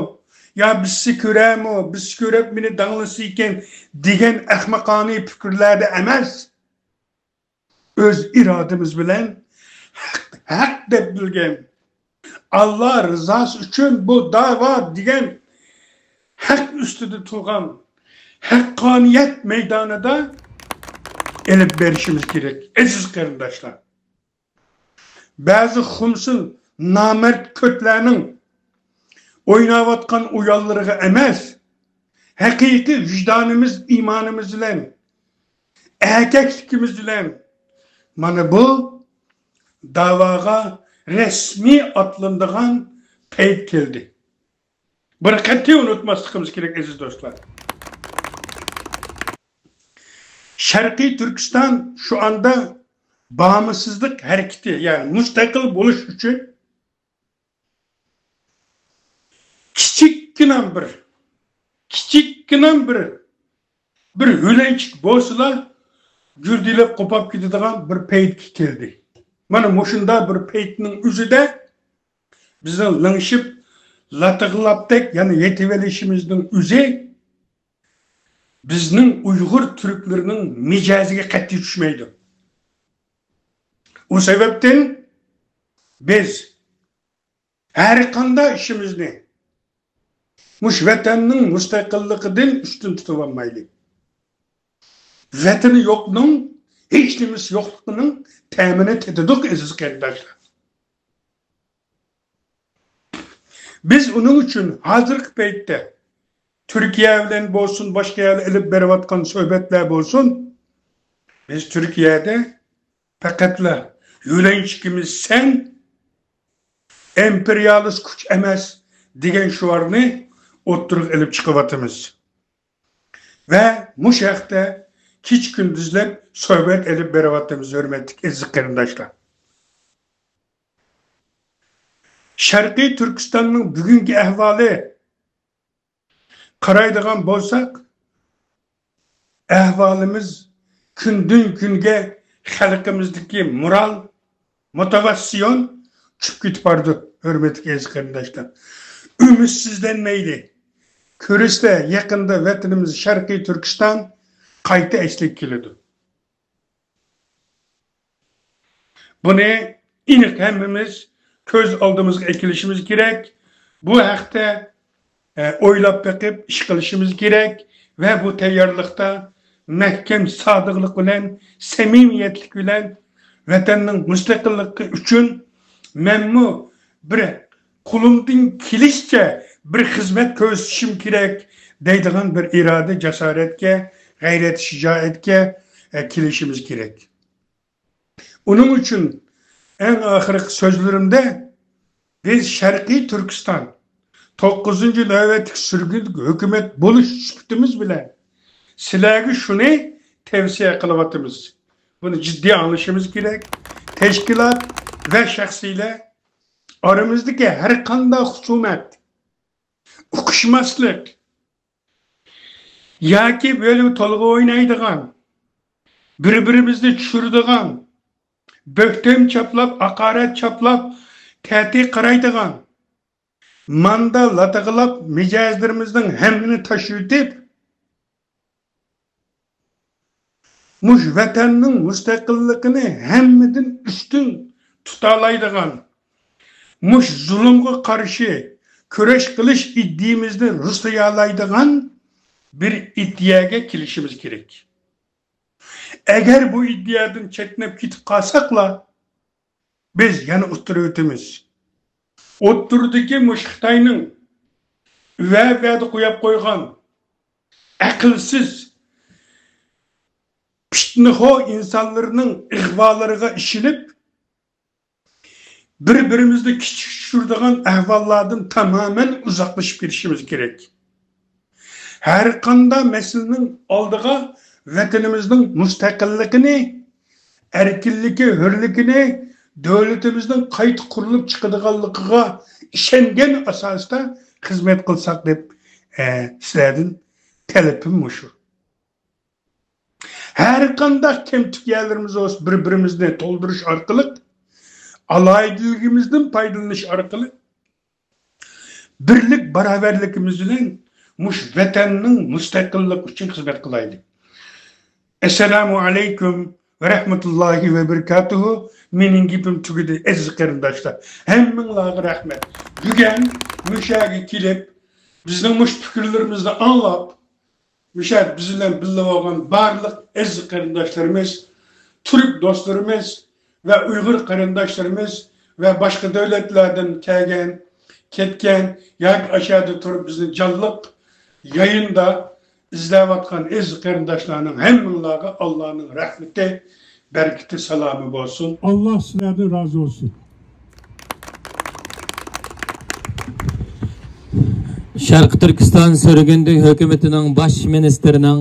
يا بىزسى كۆرەمۇ، بىزسى كۆرەپ مېنى داڭلىسىكەن دېگەن ئەخمىقانە پىكىرلەردە ئەمەس، ئۆز ئىرادىمىز بىلەن ھەق، ھەق دەپ بىلگەن، ئاللا رىزاسى ئۈچۈن بۇ داۋا دېگەن ھەق ئۈستىدە تۇرغان ھەققانىيەت مەيدانىدا ئېلىپ بېرىشىمىز كېرەك، ئەزىز قېرىنداشلار. بەزى خۇمسىل نامەرد كۆتلەرنىڭ ئويناۋاتقان ئويۇنلىرىغا ئەمەس، ھەقىقىي ۋىجدانىمىز، ئىمانىمىز بىلەن، ئەركەكلىكىمىز بىلەن مانا بۇ داۋاغا رەسمىي ئاتلىنىدىغان پەيت كەلدى. بۇنى قەتئىي ئۇنتۇماسلىقىمىز كېرەك، ئەزىز دوستلار. شەرقىي تۈركىستان شۇ ئاندا بامسىزلىق ھەرىكىتى، يەنى مۇستەقىل بولۇش ئۈچۈن كىچىككىنە بىر، كىچىككىنە بىر، بىر ھۆلەنچۈك بولسىلا، گۈردىلەپ قوپاپ كېتىدىغان بىر پەيتكە كەلدى. مانا مۇشۇنداق بىر پەيتنىڭ ئۆزىدە بىزنىڭ لىڭشىپ، لاتىغىلاپتەك يەنە يېتىۋېلىشىمىزنىڭ ئۆزى بىزنىڭ ئۇيغۇر تۈركلىرىنىڭ مىجەزىگە قەتئىي چۈشمەيدۇ. ئۇ سەۋەبتىن بىز ھەر قانداق ئىشىمىزنى مۇشۇ ۋەتەننىڭ مۇستەقىللىقىدىن ئۈستۈن تۇتۇۋالمايلى. ۋەتىنى يوقنىڭ ھېچ نېمىسى يوقلۇقىنىڭ تەمىنى تېتىدۇق، ئەزىز قېرىنداشلار. بىز ئۇنىڭ ئۈچۈن ھازىرقى پەيتتە تۈركىيە بىلەن بولسۇن، باشقا يەردە ئېلىپ بېرىۋاتقان سۆھبەتلەر بولسۇن، بىز تۈركىيەدە پەقەتلا يۆلەنچۈكىمىز سەن، ئىمپېرىيالىست كۈچ ئەمەس دېگەن شوئارنى ئوتتۇرىغا ئېلىپ چىقىۋاتىمىز. ۋە مۇشۇ ھەقتە كېچە-كۈندۈزلەپ سۆھبەت ئېلىپ بېرىۋاتىمىز، ھۆرمەتلىك ئەزىز قېرىنداشلار. شەرقىي تۈركىستاننىڭ بۈگۈنكى ئەھۋالى قارايدىغان بولساق، ئەھۋالىمىز كۈندىن-كۈنگە خەلقىمىزدىكى مورال، موتىۋاتسىيون چۈشۈپ كېتىپ بارىدۇ، ھۆرمەتلىك ئەزىز قېرىنداشلار. ئۈمىدسىزلەنمەيلى. كۆرۈشسە يېقىندا ۋەتىنىمىز شەرقىي تۈركىستان قايتا ئەسلىگە كېلىدۇ. بۇنى ئېنىق ھەممىمىز كۆز ئالدىمىزغا ئەكېلىشىمىز كېرەك. بۇ ھەقتە، ئە، ئويلاپ بېقىپ ئىش قىلىشىمىز كېرەك ۋە بۇ تەييارلىقتا مەھكەم سادىقلىق بىلەن، سەمىمىيەتلىك بىلەن ۋەتەننىڭ مۇستەقىللىقى ئۈچۈن مەنمۇ بىر قولۇمدىن كېلىشىچە بىر خىزمەت كۆرسىتىشىم كېرەك دەيدىغان بىر ئىرادە، جاسارەتكە، غەيرەت، شىجائەتكە، ئە، كېلىشىمىز كېرەك. ئۇنىڭ ئۈچۈن ئەڭ ئاخىرقى سۆزلىرىمدە بىز شەرقىي تۈركىستان توققۇزىنچى نۆۋەتلىك سۈرگۈنلۈك ھۆكۈمەت بولۇش سۈپىتىمىز بىلەن سىلەرگە شۇنى تەۋسىيە قىلىۋاتىمىز. بۇنى جىددىي ئاڭلىشىمىز كېرەك. تەشكىلات ۋە شەخسلەر ئارىمىزدىكى ھەر قانداق خۇسۇمەت، ئۇقۇشماسلىق ياكى بۆلۈم تولغا ئوينايدىغان، بىر-بىرىمىزنى چۈشۈرىدىغان، بۆھتەن چاپلاپ، ھاقارەت چاپلاپ، تەتۈر قارايدىغان، ماندا لاتىغىلاپ مىجەزلىرىمىزنىڭ ھەممىنى تاشلىۋېتىپ، مۇشۇ ۋەتەننىڭ مۇستەقىللىقىنى ھەممىدىن ئۈستۈن تۇتالايدىغان، مۇشۇ زۇلۇمغا قارشى كۈرەش قىلىش ئىدىيىمىزنى رۇسلايالايدىغان بىر ئىدىيەگە كېلىشىمىز كېرەك. ئەگەر بۇ ئىدىيەدىن چەتنەپ كېتىپ قالساقلا، بىز يەنە ئۇتتۇرۇۋېتىمىز. ئوتتۇرىدىكى مۇشۇ خىتاينىڭ ۋە ۋەدە قويۇپ قويغان ئەقىلسىز، پىتنىخور ئىنسانلىرىنىڭ ئىغۋالىرىغا ئىشىنىپ، بىر-بىرىمىزنى كىچىك چۈشۈرىدىغان ئەھۋاللاردىن تامامەن ئۇزاقلىشىپ كېتىشىمىز كېرەك. ھەر قانداق مەسىلىنىڭ ئالدىغا ۋەتىنىمىزنىڭ مۇستەقىللىقىنى، ئەركىنلىكى، ھۆرلۈكىنى، دۆلىتىمىزنىڭ قايتا قۇرۇلۇپ چىقىدىغانلىقىغا ئىشەنگەن ئاساستا خىزمەت قىلساق دەپ، ئە، سىلەردىن تەلىپىم مۇشۇ. ھەر قانداق كەمتۈك يەرلىرىمىز بولسا بىر-بىرىمىزنى تولدۇرۇش ئارقىلىق، ئالاھىدىلىكىمىزدىن پايدىلىنىش ئارقىلىق، بىرلىك باراۋەرلىكىمىز بىلەن مۇشۇ ۋەتەننىڭ مۇستەقىللىقى ئۈچۈن خىزمەت قىلايلى. ئەسسالامۇ ئەلەيكۇم ۋە رەھمەتۇللاھى ۋە بەرىكاتۇھۇ. مېنىڭ گېپىم تۈگىدى، ئەزىز قېرىنداشلار. ھەممىڭلارغا رەھمەت. بۈگۈن مۇشۇ يەرگە كېلىپ، بىزنىڭ مۇشۇ پىكىرلىرىمىزنى ئاڭلاپ، مۇشۇ يەردە بىز بىلەن بىللە بولغان بارلىق ئەزىز قېرىنداشلىرىمىز، تۈرك دوستلىرىمىز ۋە ئۇيغۇر قېرىنداشلىرىمىز ۋە باشقا دۆلەتلەردىن كەلگەن، كەتكەن ياكى ئاشۇ يەردە تۇرۇپ بىزنى جانلىق يايىندا ئىزدەۋاتقان ئەزىز قېرىنداشلارنىڭ ھەممىڭلارغا ئاللانىڭ رەھمىتى، بەرىكىتى، سالامى بولسۇن. ئاللا سىلەردىن رازى بولسۇن. شەرقىي تۈركىستان سۈرگۈندە ھۆكۈمىتىنىڭ باش مىنىستىرىنىڭ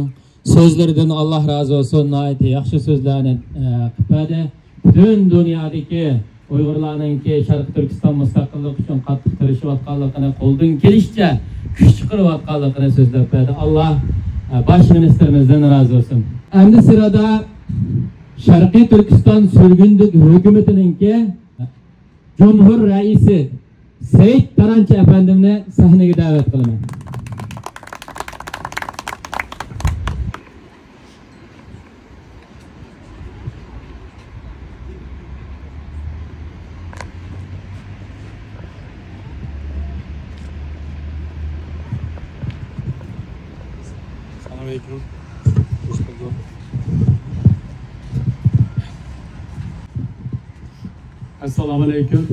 سۆزلىرىدىن ئاللا رازى بولسۇن. ناھايىتى ياخشى سۆزلەرنى، ئە، قىلىپ بەردى. پۈتۈن دۇنيادىكى ئۇيغۇرلارنىڭكى شەرقىي تۈركىستان مۇستەقىللىقى ئۈچۈن قاتتىق تىرىشىۋاتقانلىقىنى، قولدىن كېلىشىچە كۈچ چىقىرىۋاتقانلىقىنى سۆزلەپ بەردى. ئاللا، ئە، باش مىنىستىرىمىزدىن رازى بولسۇن. ئەمدى سىرىدا شەرقىي تۈركىستان سۈرگۈندە ھۆكۈمىتىنىڭكى جۇمھۇر رەئىسى سەئىد تارانچى ئەپەندىمنى سەھنىگە دەۋەت قىلىمەن. Selamünaleyküm. Hoş bulduk. Esselamu Aleyküm.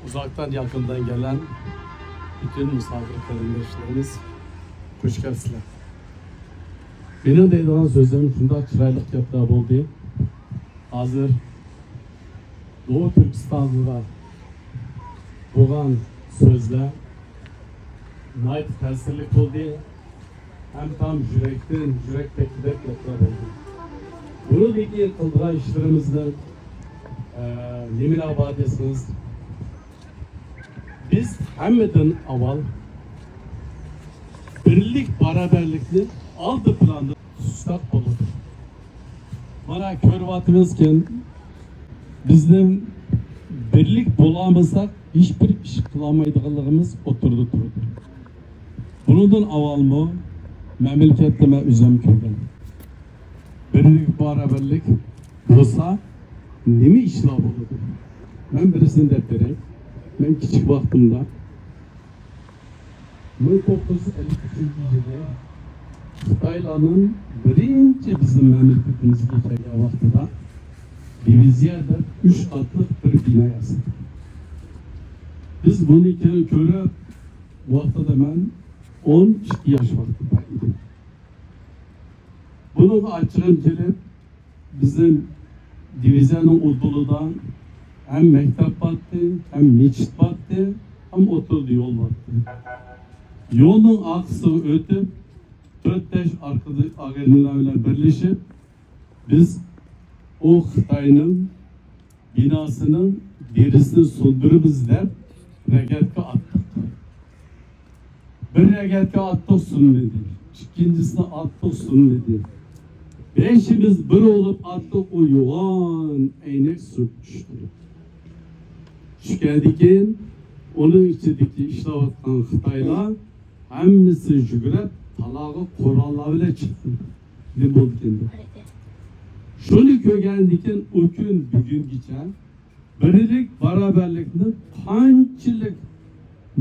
Uzaktan yakından gelen bütün misafir kardeşlerimiz, hoş gelsinler. Mening deydigan so'zim shundoq chiroyli gaplar bo'ldi. Hozir Doğu Turkistonga bo'lgan so'zlar nihoyat ta'sirlik bo'ldi. Hem tam yürekten, yürek pekidek gaplar bo'ldi. Bundan keyin qildigan ishlarimizni, e, nima deb aytasiz? Biz hammadan avval birlik, barobarlikni oldi planda tutsak bo'ladi. Mana ko'ryapmizki, bizning birlik bo'lolmasak, hech bir ish qilolmaydiganligimiz o'tirda turadi. Bundan avvalmi mamlakatda men o'zim ko'rdim. Birlik, barobarlik bo'lsa, nima ishlar bo'ladi? Men birisini deb beray. Men kichik vaqtimda, ming to'qqiz yuz ellik uchinchi yili Xitoylarning birinchi bizni mamlakatimizga kelgan vaqtida diviziya deb uch qatlıq bir bino yasadi. Biz buni ko'rib, vaqtida men ئون ئىككى ياش ۋاقتىدا ئىدىم. بۇنىڭغا ئاچچىقىم كېلىپ، بىزنىڭ دىۋىزىيەنىڭ ئۇدۇلىدا ھەم مەكتەپ بارتتى، ھەم مەچىت بارتتى، ھەم ئوتتۇرىدا يول بارتتى. يولنىڭ ئارقىسىغا ئۆتۈپ، تۆت-بەش ئارقىدىن ئاغىنىلەر بىلەن بىرلىشىپ، بىز ئۇ خىتاينىڭ بىناسىنىڭ دېرىزىسىنى سۇندۇرىمىز دەپ رەگەتكە ئاتتۇق. بىر رەگەتكە ئاتتۇق، سۇنمىدى. ئىككىنچىسىنى ئاتتۇق، سۇنمىدى. بېشىمىز بىر بولۇپ ئاتتۇق، ئۇ يوغان ئەينەك سۇنۇپ چۈشتى. چۈشكەندىن كېيىن ئۇنىڭ ئىچىدىكى ئىشلەۋاتقان خىتايلار ھەممىسى يۈگۈرۈپ تالاغا قوراللار بىلەن چىقتى. نېمە بولدىكىن دەپ. شۇنى كۆرگەندىن كېيىن ئۇ كۈن بۈگۈنگىچە بىرلىك، باراۋەرلىكنىڭ قانچىلىك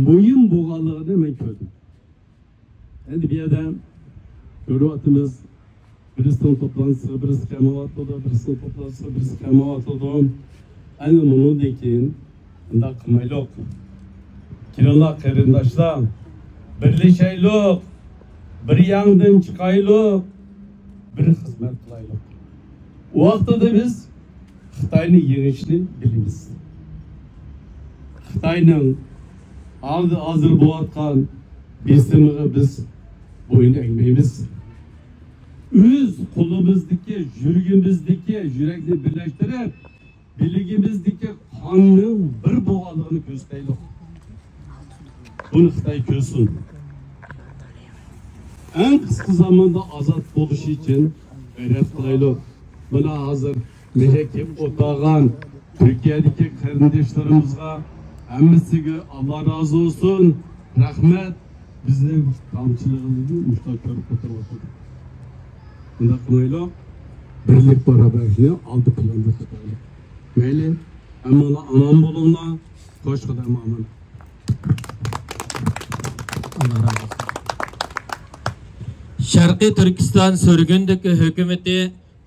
مۇھىم بولغانلىقىنى مەن كۆردۈم. ئەمدى بۇ يەردە كۆرۈۋاتىمىز، بىرسىنىڭ توپلانتىسىغا بىرسى كەلمەيۋاتىدۇ، بىرسىنىڭ توپلانتىسىغا بىرسى كەلمەيۋاتىدۇ. ئەنە مۇنۇدىن كېيىن ئۇنداق قىلمايلۇق. كېلىڭلار قېرىنداشلار، بىرلىشەيلۇق، بىر ياڭدىن چىقايلۇق، بىر خىزمەت قىلايلۇق. ۋاقتىدا بىز خىتاينى يېڭىشنى بىلىمىز. خىتاينىڭ ھازىر، ھازىر بولۇۋاتقان بېسىمىغا بىز بويۇن ئەگمەيمىز. ئۆز قولىمىزدىكى، يۈرىكىمىزدىكى يۈرەكنى بىرلەشتۈرۈپ، بىلىكىمىزدىكى قاننىڭ بىر بولغانلىقىنى كۆرسىتەيلى. بۇنى خىتاي كۆرسۇن. ئەڭ قىسقا زاماندا ئازاد بولۇشى ئۈچۈن غەيرەت قىلايلۇق. مانا ھازىر مېھەك كېلىپ ئولتۇرغان تۈركىيەدىكى قېرىنداشلىرىمىزغا ھەممىسىگە ئاللا رازى بولسۇن. رەھمەت. بىزنى تامچىلىغىنىمىزنى مۇشۇنداق كۆرۈپ ئولتۇرۇۋاتىدۇ. بۇنداق قىلمايلى، بىرلىك باراۋەرلىكنى ئالدى پىلاندا تۇتايلى. مەيلى، ھەممىڭلار ئامان بولۇڭلار. خوش، خۇدايىم ئامان. شەرقىي تۈركىستان سۈرگۈندىكى ھۆكۈمىتى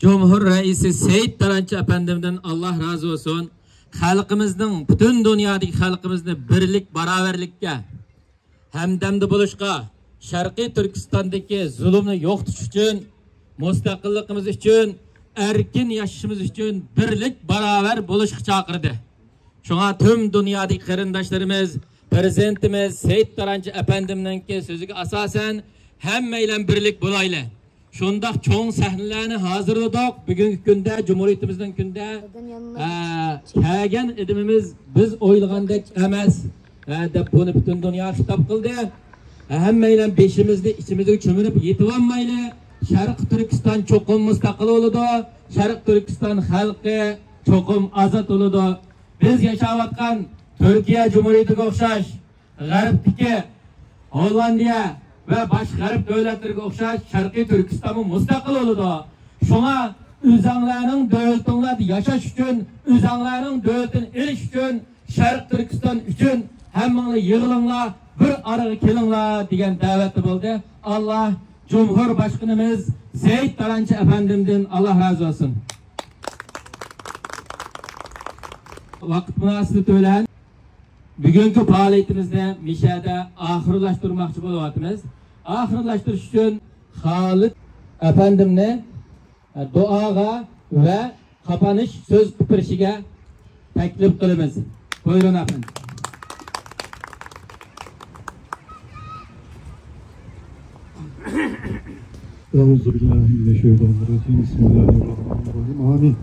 جۇمھۇر رەئىسى سېيىت تارانچى ئەپەندىمدىن ئاللا رازى بولسۇن. خەلقىمىزنىڭ، پۈتۈن دۇنيادىكى خەلقىمىزنى بىرلىك، باراۋەرلىككە، ھەمدەمدە بولۇشقا، شەرقىي تۈركىستاندىكى زۇلۇمنى يوقىتىش ئۈچۈن، مۇستەقىللىقىمىز ئۈچۈن، ئەركىن ياشىشىمىز ئۈچۈن بىرلىك، باراۋەر بولۇشقا چاقىردى. شۇڭا پۈتۈن دۇنيادىكى قېرىنداشلىرىمىز، پىرېزىدېنتىمىز سېيىت تارانچى ئەپەندىمنىڭكى سۆزىگە ئاساسەن، ھەممەيلەن بىرلىك بولايلى. شۇنداق چوڭ سەھنىلەرنى ھازىرلىدۇق. بۈگۈنكى كۈندە، جۇمھۇرىيىتىمىزنىڭ كۈندە، ئە، كەلگەن ئېدىمىمىز بىز ئويلىغاندەك ئەمەس، ئە، دەپ بۇنى پۈتۈن دۇنياغا خىتاب قىلدى. ئە، ھەممەيلەن بېشىمىزنى ئىچىمىزگە چۆمۈلۈپ يېتىۋالمايلى. شەرقىي تۈركىستان چوقۇم مۇستەقىل بولىدۇ. شەرقىي تۈركىستان خەلقى چوقۇم ئازاد بولىدۇ. بىز ياشاۋاتقان تۈركىيە جۇمھۇرىيىتىگە ئوخشاش، غەربتىكى ھوللاندىيە ۋە باشقا غەرب دۆلەتلىرىگە ئوخشاش شەرقىي تۈركىستانمۇ مۇستەقىل بولىدۇ. شۇڭا ئۆزەڭلارنىڭ دۆلىتىڭلاردا ياشاش ئۈچۈن، ئۆزەڭلارنىڭ دۆلىتىنى ئېلىش ئۈچۈن، شەرقىي تۈركىستان ئۈچۈن ھەممىڭلار يىغىلىڭلار، بىر ئارىغا كېلىڭلار دېگەن دەۋەتتە بولدى. ئاللا جۇمھۇر باشقىنىمىز سېيىت تارانچى ئەپەندىمدىن ئاللا رازى بولسۇن. ۋاقىت مۇناسىۋىتى بىلەن بۈگۈنكى پائالىيىتىمىزنى مىشەدە ئاخىرلاشتۇرماقچى بولۇۋاتىمىز. ئاخىرلاشتۇرۇش ئۈچۈن خالىد ئەپەندىمنى دۇئاغا ۋە قاپىنىش سۆز بېرىشىگە تەكلىپ قىلىمىز. بۇيرۇڭ ئەپەندىم. Euzu billahi mineşşeytanirracim. Bismillahirrahmanirrahim. Amin.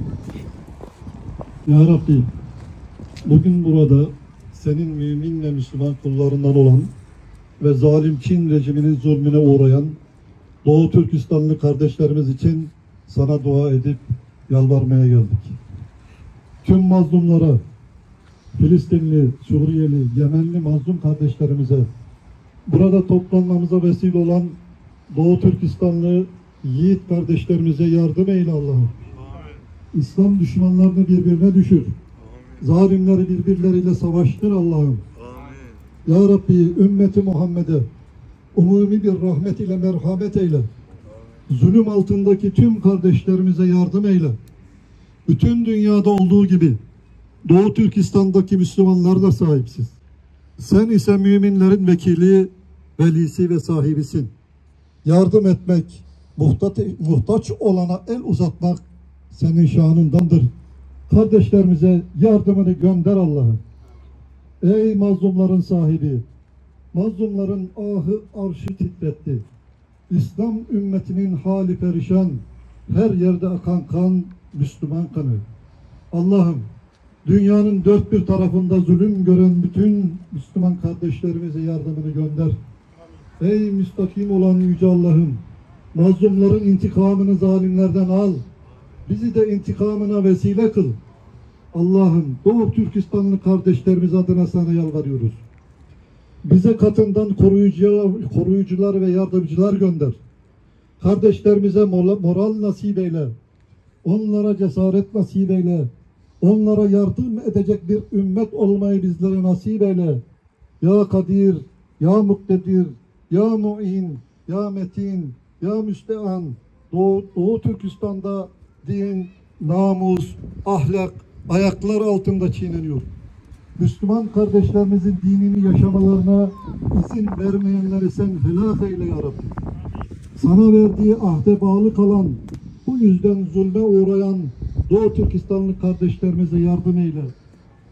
Ya Rabbi, bugün burada senin mümin ve Müslüman kullarından olan ve zalim Çin rejiminin zulmüne uğrayan Doğu Türkistanlı kardeşlerimiz için sana dua edip yalvarmaya geldik. Tüm mazlumlara, Filistinli, Suriyeli, Yemenli mazlum kardeşlerimize, burada toplanmamıza vesile olan Doğu Türkistanlı yiğit kardeşlerimize yardım eyle Allah'ım. İslam düşmanlarını birbirine düşür. Zalimleri birbirleriyle savaştır Allah'ım. Ya Rabbi, ümmeti Muhammed'e umumi bir rahmet ile merhamet eyle. Zulüm altındaki tüm kardeşlerimize yardım eyle. Bütün dünyada olduğu gibi Doğu Türkistan'daki Müslümanlar da sahipsiz. Sen ise müminlerin vekili, velisi ve sahibisin. Yardım etmek, muhtat-, muhtaç olana el uzatmak senin şanındandır. Kardeşlerimize yardımını gönder Allah'ım. Ey mazlumların sahibi, mazlumların ahı arşı titretti. İslam ümmetinin hali perişan, her yerde akan kan Müslüman kanı. Allah'ım, dünyanın dört bir tarafında zulüm gören bütün Müslüman kardeşlerimize yardımını gönder. Ey müstakim olan Yüce Allah'ım, mazlumların intikamını zalimlerden al. Bizi de intikamına vesile kıl. Allah'ım, Doğu Türkistanlı kardeşlerimiz adına sana yalvarıyoruz. Bize katından koruyucular, koruyucular ve yardımcılar gönder. Kardeşlerimize mola-, moral nasip eyle. Onlara cesaret nasip eyle. Onlara yardım edecek bir ümmet olmayı bizlere nasip eyle. Ya Kadir, ya Muktedir, ya Muin, ya Metin, ya Müstean. Doğu, Doğu Türkistan'da din, namus, ahlak ayaklar altında çiğneniyor. Müslüman kardeşlerimizin dinini yaşamalarına izin vermeyenleri sen helak eyle ya Rabbi. Sana verdiği ahde bağlı kalan, bu yüzden zulme uğrayan Doğu Türkistanlı kardeşlerimize yardım eyle.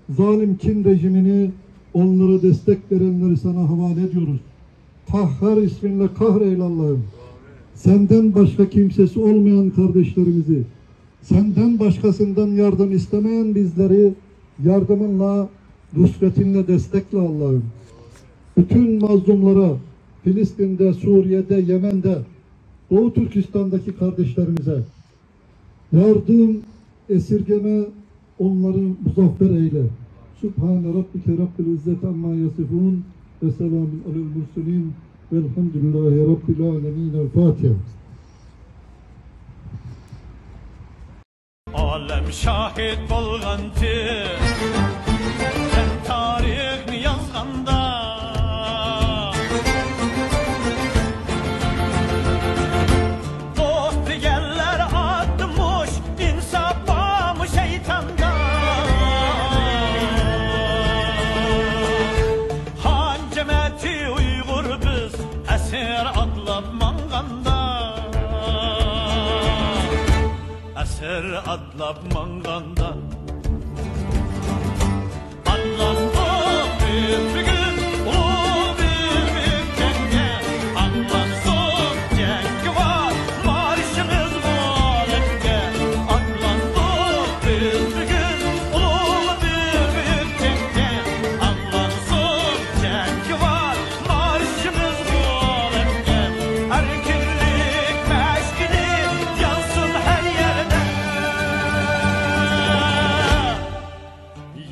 Zalim Çin rejimini, onlara destek verenleri sana havale ediyoruz. Kahhar isminle kahreyle Allah'ım. Senden başka kimsesi olmayan kardeşlerimizi, senden başkasından yardım istemeyen bizleri yardımınla, nusretinle destekle Allah'ım. Bütün mazlumlara, Filistin'de, Suriye'de, Yemen'de, Doğu Türkistan'daki kardeşlerimize yardım esirgeme, onları muzaffer eyle. Sübhane Rabbike Rabbil İzzeti Amma Yasifun ve Selamun Alel Murselin velhamdülillahi Rabbil Alemin. El Fatiha. ئالەم شاھىت بولغانتى، سەن تارىخنى يازغاندا. دوست دېگەنلەر ئاتمىش، ئىنساپ بارمۇ شەيتاندا؟ خان جەمەتى ئۇيغۇر بىز، ئەسىر ئاتلاپ ماڭغاندا. ئەسىر ئاتلاپ ماڭغاندا. ئاتلاندۇق بىز بۈگۈن ئۇلۇغ بىر ئۆتكەنگە. ئاڭلانسۇن جەڭگىۋار مارشىمىز ئالەمگە. ئاتلاندۇق بىز بۈگۈن ئۇلۇغ بىر ئۆتكەنگە. ئاڭلانسۇن جەڭگىۋار مارشىمىز ئالەمگە. ئەركىنلىك مەشئىلى يانسۇن ھەر يەردە.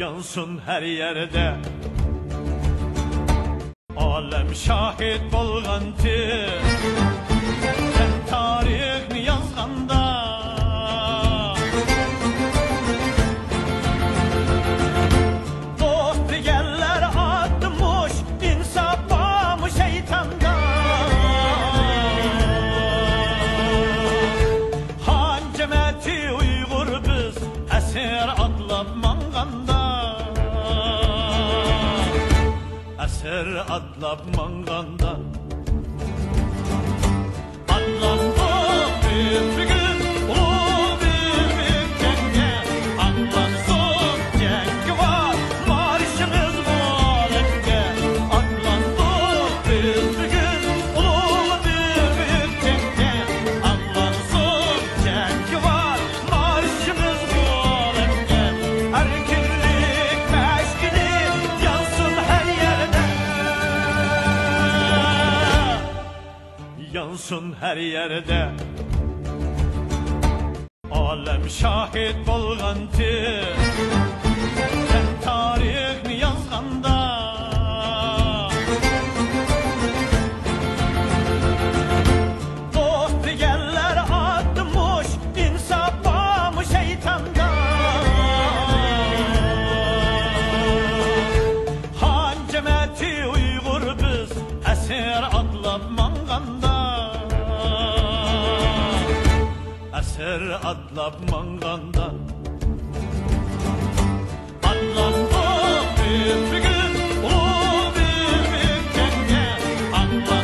يانسۇن ھەر يەردە. ئالەم شاھىت بولغانتى، سەن تارىخنى يازغاندا. دوست دېگەنلەر ئاتمىش، ئىنساپ بارمۇ شەيتاندا؟ خان جەمەتى ئۇيغۇر بىز، ئەسىر ئاتلاپ ماڭغاندا. ئەسىر ئاتلاپ ماڭغاندا. ئاتلاندۇق بىز بۈگۈن ئۇلۇغ بىر ئۆتكەنگە. ئاڭلانسۇن جەڭگىۋار مارشىمىز ئالەمگە. ئاتلاندۇق بىز بۈگۈن ئۇلۇغ بىر ئۆتكەنگە. ئاڭلانسۇن جەڭگىۋار مارشىمىز ئالەمگە. ئەركىنلىك مەشئىلى يانسۇن ھەر يەردە. يانسۇن ھەر يەردە. ئالەم شاھىت بولغانتى، سەن تارىخنى يازغاندا. دوست دېگەنلەر ئاتمىش، ئىنساپ بارمۇ شەيتاندا؟ خان جەمەتى ئۇيغۇر بىز، ئەسىر ئاتلاپ ماڭغاندا. ئەسىر ئاتلاپ ماڭغاندا. ئاتلاندۇق بىز بۈگۈن ئۇلۇغ بىر ئۆتكەنگە. ئاڭلا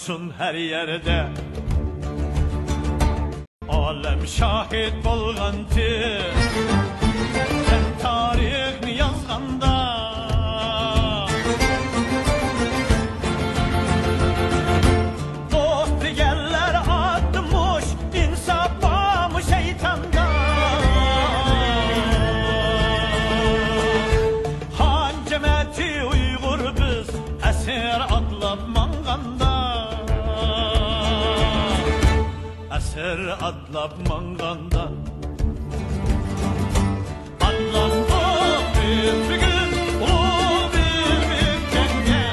يانسۇن ھەر يەردە. ئالەم شاھىت بولغانتى، سەن تارىخنى يازغاندا. دوست دېگەنلەر ئاتمىش، ئىنساپ بارمۇ شەيتاندا؟ خان جەمەتى ئۇيغۇر بىز، ئەسىر ئاتلاپ ماڭغاندا. ئەسىر ئاتلاپ ماڭغاندا. ئاتلاندۇق بىز بۈگۈن ئۇلۇغ بىر ئۆتكەنگە،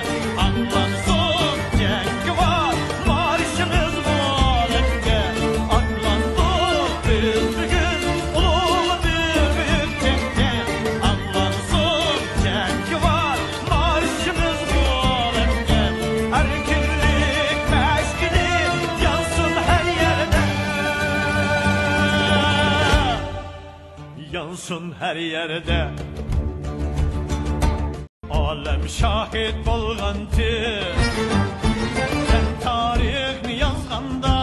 ئاڭلانسۇن جەڭگىۋار مارشىمىز بۇ ئالەمگە. ئاتلاندۇق بىز بۈگۈن ئۇلۇغ بىر ئۆتكەنگە، ئاڭلانسۇن جەڭگىۋار مارشىمىز بۇ ئالەمگە. ئەركىنلىك مەشئىلى يانسۇن ھەر يەردە. يانسۇن ھەر يەردە. ئالەم شاھىت بولغانتى، سەن تارىخنى يازغاندا.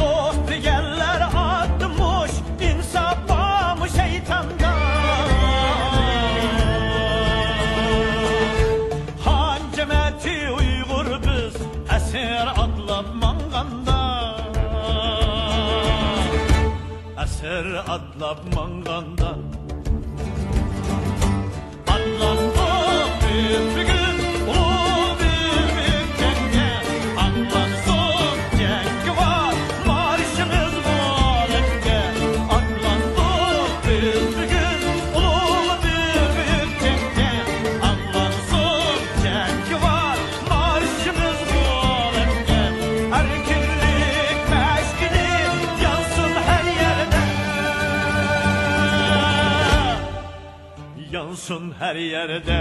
دوست دېگەنلەر ئاتمىش، ئىنساپ بارمۇ شەيتاندا؟ خان جەمەتى ئۇيغۇر بىز، ئەسىر ئاتلاپ ماڭغاندا. ئەسىر ئاتلاپ ماڭغاندا. ئاتلاندۇق بىز بۈگۈن ئۇلۇغ بىر ئۆتكەنگە، ئاڭلانسۇن جەڭگىۋار مارشىمىز بۇ ئالەمگە. ئاتلاندۇق بىز بۈگۈن ئۇلۇغ بىر ئۆتكەنگە، ئاڭلانسۇن جەڭگىۋار مارشىمىز بۇ ئالەمگە. ئەركىنلىك مەشئىلى يانسۇن ھەر يەردە. يانسۇن ھەر يەردە.